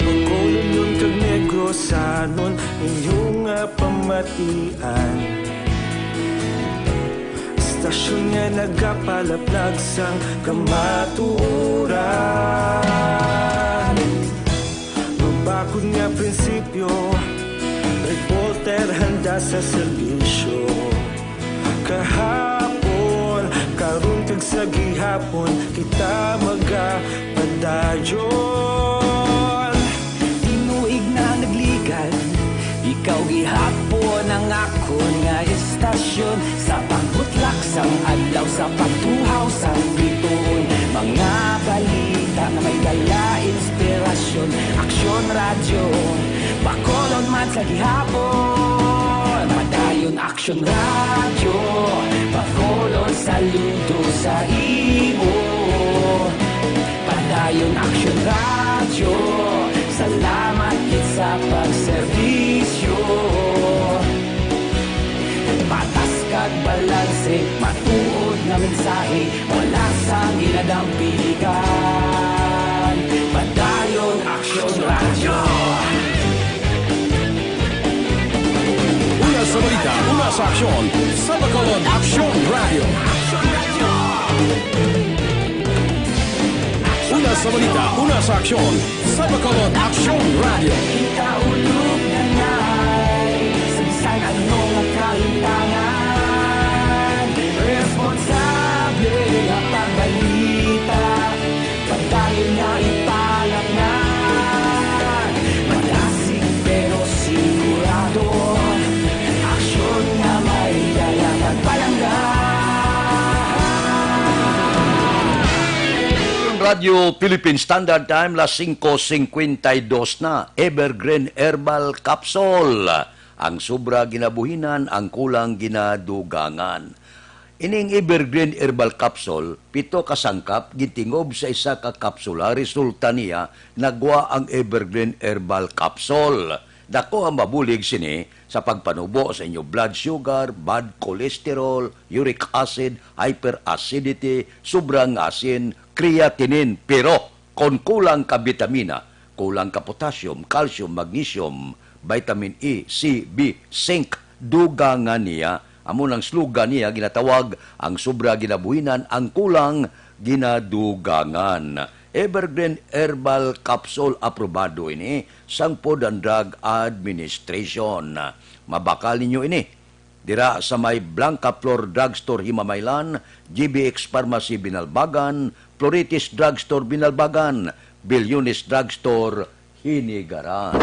Bacolodnon kag Negrosanon, inyo nga pamatian. Istasyon nga nagapalaplag sang kamatuoran. Mabakod nga prinsipyo, reporter handa sa serbisyo. Kahapon, karon kag sa gihapon, kita magapadayon. Tinuig na nagligad, ikaw gihapon ang akon nga istasyon. Sa pagbutlak sang adlaw, sa pagtuhaw sang bituon, mga balita nga may dala inspirasyon. Aksyon Radyo, Bacolod man sa gihapon. Padayon Aksyon Radyo, Bacolod, saludo sa imo. Padayon Aksyon Radyo, salamat gid sa pagserbisyo. Patas Matuod nga mensahe, wala sang ginadampingan. Padayon, Aksyon Radyo. Una sa balita, una sa aksyon, sa Bacolod, Aksyon Radyo. Una sa balita, una sa aksyon, sa Bacolod, Aksyon Radyo. Ikaulog na ngay, sa bisan ano nga kahitangan, responsable nga pagbalita, padayon nga ipalaknag. Malasig pero sigurado, aksyon nga may dala kag palangga. Radyo Philippine Standard Time, las singko singkwenta y dos na. Evergreen Herbal Capsule. Ang sobra ginabuhinan, ang kulang ginadugangan. Ining Evergreen Herbal Capsule, pito ka sangkap, gintingob sa isa ka kapsula, resulta niya, nagwa ang Evergreen Herbal Capsule. Dako ang mabulig sini sa pagpanubo sa inyo blood sugar, bad cholesterol, uric acid, hyperacidity, sobrang asin, creatinine, pero kon kulang ka bitamina, kulang ka potassium, calcium, magnesium, vitamin E, C, B, zinc, dugangan niya. Amo nang slogan niya ginatawag, "Ang sobra ginabuhinan, ang kulang ginadugangan." Evergreen Herbal Capsule, aprobado ini sang Food and Drug Administration. Mabakal ninyo ini dira sa may Blanca Flor Drugstore, Himamaylan, G B X Pharmacy, Binalbagan, Floritis Drugstore, Binalbagan, Bilyones Drugstore, Hinigaran.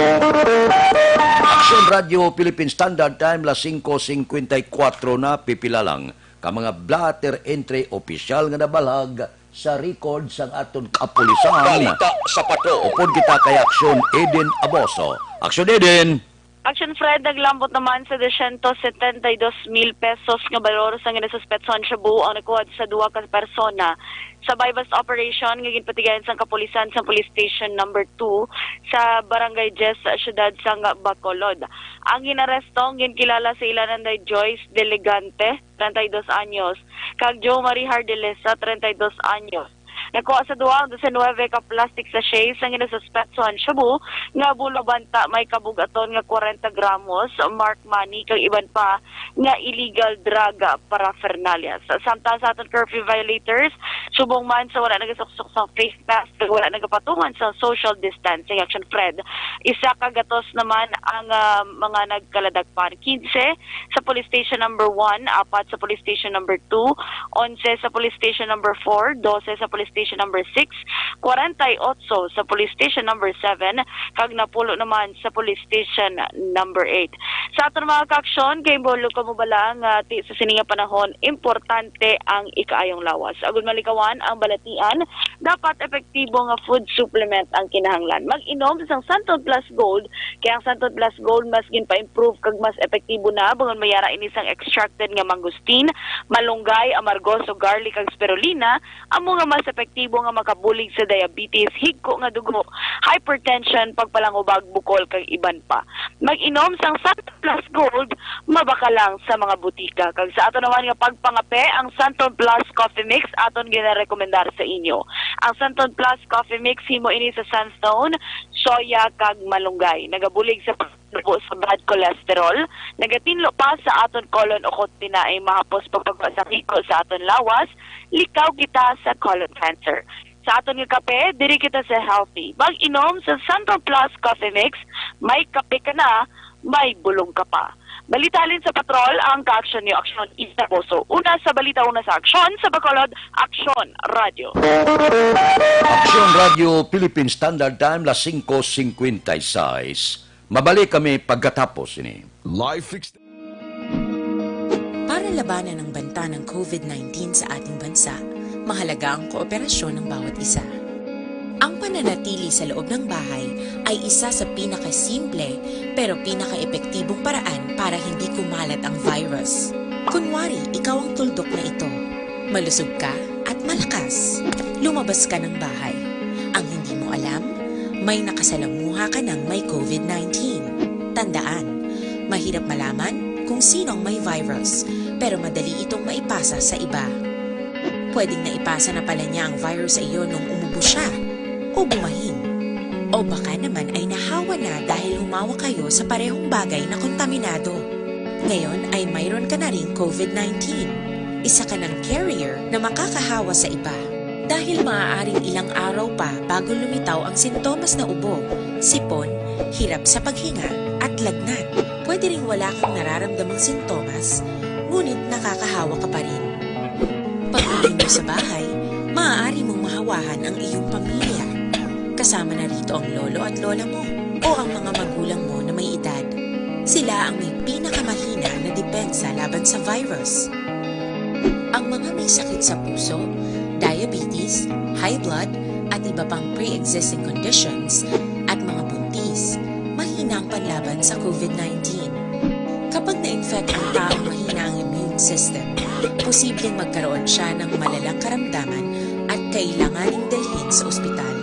Aksyon Radyo Philippine Standard Time, las singko singkwenta y kuwatro na, pipila lang ka mga blotter entry opisyal nga nabalag sa record sang aton kapulisan. Balita sa Patrol. Upod kita kay Aksyon Eden Aboso. Aksyon Eden! Action Fred, naglambot naman sa dosyentos setenta y dos mil pesos nga balor sang ginasuspetsohan shabu ang nakuha sa duha ka persona sa buy-bust operation nga ginpatigayon sang kapulisan sa Police Station Number Two sa Barangay Diez, siyudad sang Bacolod. Ang ginaresto ang ginkilala sa ilanan day Joyce Delegante, treinta y dos anyos, kag Joe Marie Hardelesa, treinta y dos anyos. Nakuha sa duha ang dose nuebe ka plastic sachets ang ginasuspetsohan shabu nga bulo banta may kabug-aton nga kwarenta gramos, marked money, kag iban pa nga illegal drug paraphernalia. Sa, samtang sa aton curfew violators, subong man sa wala nagasuksok sang face mask kag wala nagapatuman sang social distancing, Action Fred, isa ka gatos naman ang, ah, mga nagkaladakpan. Quince sa Police Station Number One, apat sa Police Station Number Two, onse sa Police Station Number Four, dose sa Police Station Number Six, kwarenta y otso sa Police Station Number Seven, kag napulo naman sa Police Station Number Eight. Sa aton mga kaaksyon, kay bulo ka mo bala nga ti sa sini nga panahon, importante ang ikaayong lawas. Agud malikawan ang balatian, dapat epektibo nga food supplement ang kinahanglan. Mag-inom sang Santon Plus Gold, kay ang Santon Plus Gold mas ginpa-improve kag mas epektibo na, bangod may ara ini sang extracted nga mangosteen, malunggay, amargoso, garlic, kag spirulina, amo nga mas epektibo nga makabulig sa diabetes, higko nga dugo, hypertension, pagpalangubag, bukol, kag iban pa. Mag-inom sang Santon Plus Gold, mabakal lang sa mga butika. Kag sa ato naman nga pagpangape, ang Santon Plus Coffee Mix aton ginarekomendar sa inyo. Ang Santon Plus Coffee Mix, himo ini sa sandstone, soya, kag malunggay. Nagabulig sa pagpanubo sa bad cholesterol, nagatinlo pa sa aton colon ukon tinaay mahapos pagpagwa sa higko sa aton lawas, likaw kita sa colon cancer. Sa aton nga kape, diri kita sa healthy. Mag-inom sa Santon Plus Coffee Mix, may kape ka na, may bulong ka pa. Balita halin sa Patrol, ang kaaksyon niyo, Aksyon Eden Aboso. Una sa balita, una sa aksyon, sa Bacolod, Aksyon Radyo. Aksyon Radyo Philippine Standard Time, las singko singkwenta y seis. Mabalik kami pagkatapos ini. Life ex- Para labanan ang banta ng COVID nineteen sa ating bansa, mahalaga ang kooperasyon ng bawat isa. Ang pananatili sa loob ng bahay ay isa sa pinakasimple pero pinakaepektibong paraan para hindi kumalat ang virus. Kunwari, ikaw ang tuldok na ito. Malusog ka at malakas. Lumabas ka ng bahay. Ang hindi mo alam, may nakasalamuha ka ng may COVID nineteen. Tandaan, mahirap malaman kung sino ang may virus. pero madali itong maipasa sa iba. Pwedeng naipasa na pala niya ang virus sa iyo nung umubo siya o bumahin. O baka naman ay nahawa na dahil humawak kayo sa parehong bagay na kontaminado. Ngayon ay mayroon ka na ring COVID nineteen. Isa ka ng carrier na makakahawa sa iba. Dahil maaaring ilang araw pa bago lumitaw ang sintomas na ubo, sipon, hirap sa paghinga, at lagnat. Pwede ring wala kang nararamdamang sintomas, ngunit nakakahawa ka pa rin. Pag-uwi mo sa bahay, maaari mong mahawahan ang iyong pamilya. Kasama na rito ang lolo at lola mo o ang mga magulang mo na may edad. Sila ang may pinakamahina na depensa laban sa virus. Ang mga may sakit sa puso, diabetes, high blood, at iba pang pre-existing conditions, at mga buntis, mahina ang panlaban sa COVID nineteen. Kapag na-infect ang taong mahina ang immune system, posibleng magkaroon siya ng malalang karamdaman at kailanganing dalhin sa ospital.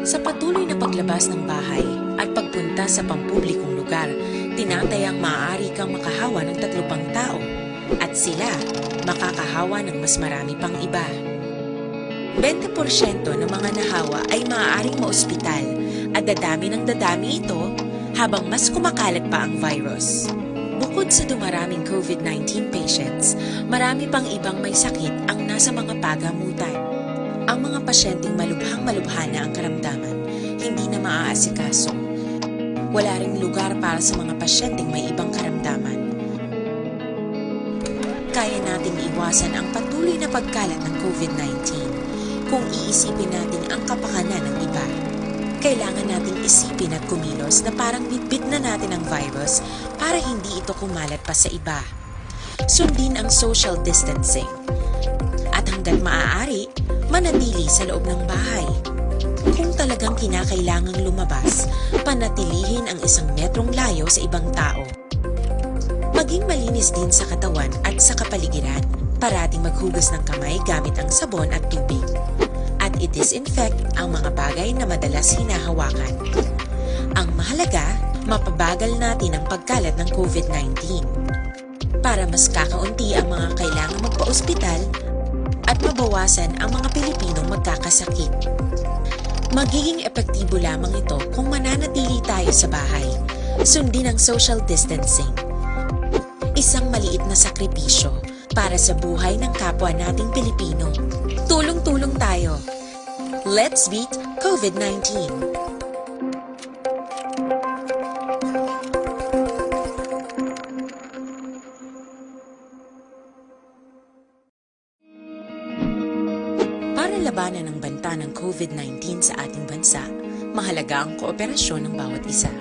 Sa patuloy na paglabas ng bahay at pagpunta sa pampublikong lugar, tinatayang maaari kang makahawa ng tatlo pang tao at sila makakahawa ng mas marami pang iba. Bente porsyento ng mga nahawa ay maaaring maospital at dadami ng dadami ito habang mas kumakalat pa ang virus. Bukod sa dumaraming COVID nineteen patients, marami pang ibang may sakit ang nasa mga pagamutan. Ang mga pasyenteng malubhang-malubha na ang karamdaman, hindi na maaasikaso. Wala ring lugar para sa mga pasyenteng may ibang karamdaman. Kaya nating iwasan ang patuloy na pagkalat ng COVID nineteen kung iisipin natin ang kapakanan ng iba. Kailangan nating isipin at kumilos na parang bitbit na natin ang virus para hindi ito kumalat pa sa iba. Sundin ang social distancing. At hanggat maaari, manatili sa loob ng bahay. Kung talagang kinakailangang lumabas, panatilihin ang isang metrong layo sa ibang tao. Maging malinis din sa katawan at sa kapaligiran. Parating maghugas ng kamay gamit ang sabon at tubig. At i-disinfect ang mga bagay na madalas hinahawakan. Ang mahalaga, mapabagal natin ang pagkalat ng COVID nineteen. Para mas kakaunti ang mga kailangang magpa-ospital at mabawasan ang mga Pilipinong magkakasakit. Magiging epektibo lamang ito kung mananatili tayo sa bahay. Sundin ang social distancing. Isang maliit na sakripisyo para sa buhay ng kapwa nating Pilipino. Tulong-tulong tayo. Let's beat COVID nineteen. Para labanan ang banta ng COVID nineteen sa ating bansa, mahalaga ang kooperasyon ng bawat isa.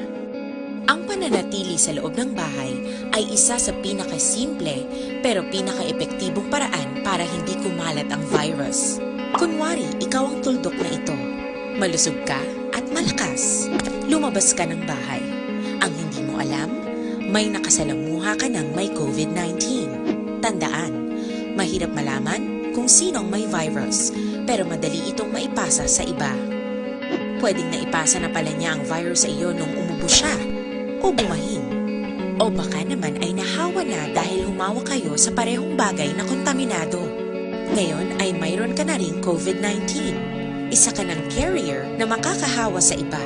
Ang pananatili sa loob ng bahay ay isa sa pinakasimple pero pinakaepektibong paraan para hindi kumalat ang virus. Kunwari, ikaw ang tuldok na ito. Malusog ka at malakas. Lumabas ka ng bahay. Ang hindi mo alam, may nakasalamuha ka ng may COVID nineteen. Tandaan, mahirap malaman kung sino ang may virus, pero madali itong maipasa sa iba. Pwedeng naipasa na pala niya ang virus sa iyo nung umubo siya o bumahin. O baka naman ay nahawa na dahil humawak kayo sa parehong bagay na kontaminado. Ngayon ay mayroon ka na ring COVID nineteen. Isa ka ng carrier na makakahawa sa iba.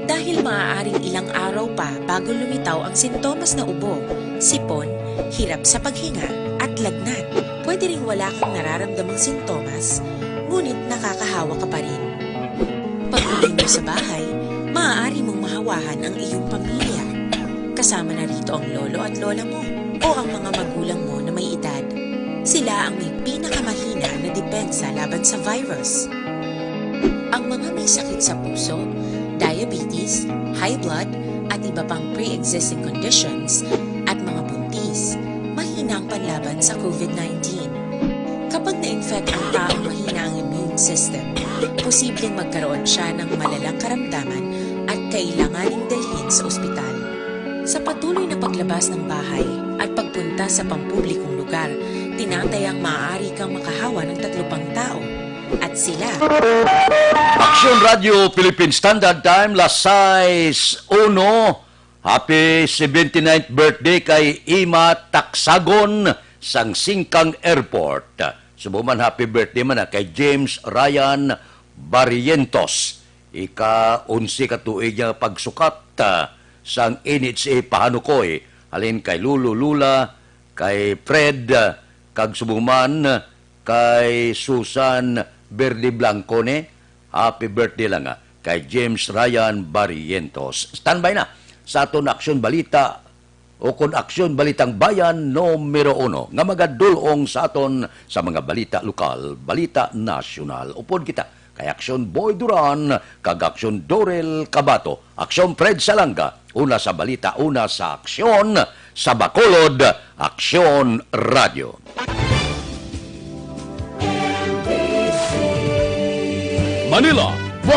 Dahil maaaring ilang araw pa bago lumitaw ang sintomas na ubo, sipon, hirap sa paghinga, at lagnat. Pwede ring wala kang nararamdamang sintomas, ngunit nakakahawa ka pa rin. Pag-uwi mo sa bahay, maaari mong mahawahan ang iyong pamilya. Kasama na rito ang lolo at lola mo o ang mga magulang mo na may edad. Sila ang may pinakamahina na depensa laban sa virus. Ang mga may sakit sa puso, diabetes, high blood, at iba pang pre-existing conditions, at mga buntis, mahina ang panlaban sa COVID nineteen. Kapag na-infect ang taong mahina ang immune system, posibleng magkaroon siya ng malalang karamdaman at kailanganing dalhin sa ospital. Sa patuloy na paglabas ng bahay at pagpunta sa pampublikong lugar, tinatayang maaari kang makahawa ng tatlo pang tao. At sila. Aksyon Radio Philippine Standard Time, las sais uno. Happy seventy-ninth birthday kay Ima Taksagon sang Singkang Airport. Subong man, happy birthday man na kay James Ryan Barrientos. Ika-onse ka tuig niya pagsukat, ah, sang N H A Pahanukoy. Halin kay Lolo Lula, kay Fred, ah, kag subong man kay Susan Verde Blanco ni. Happy birthday lang, ah, kay James Ryan Barrientos. Standby na sa aton aksyon balita, o kon aksyon balitang bayan numero uno, nga magadul-ong sa aton sa mga balita lokal, balita nasyonal. Upod kita kay Aksyon Boy Duran kag Aksyon Dorel Cabato, Aksyon Fred Salanga, una sa balita, una sa aksyon, sa Bacolod, Aksyon Radio. Manila,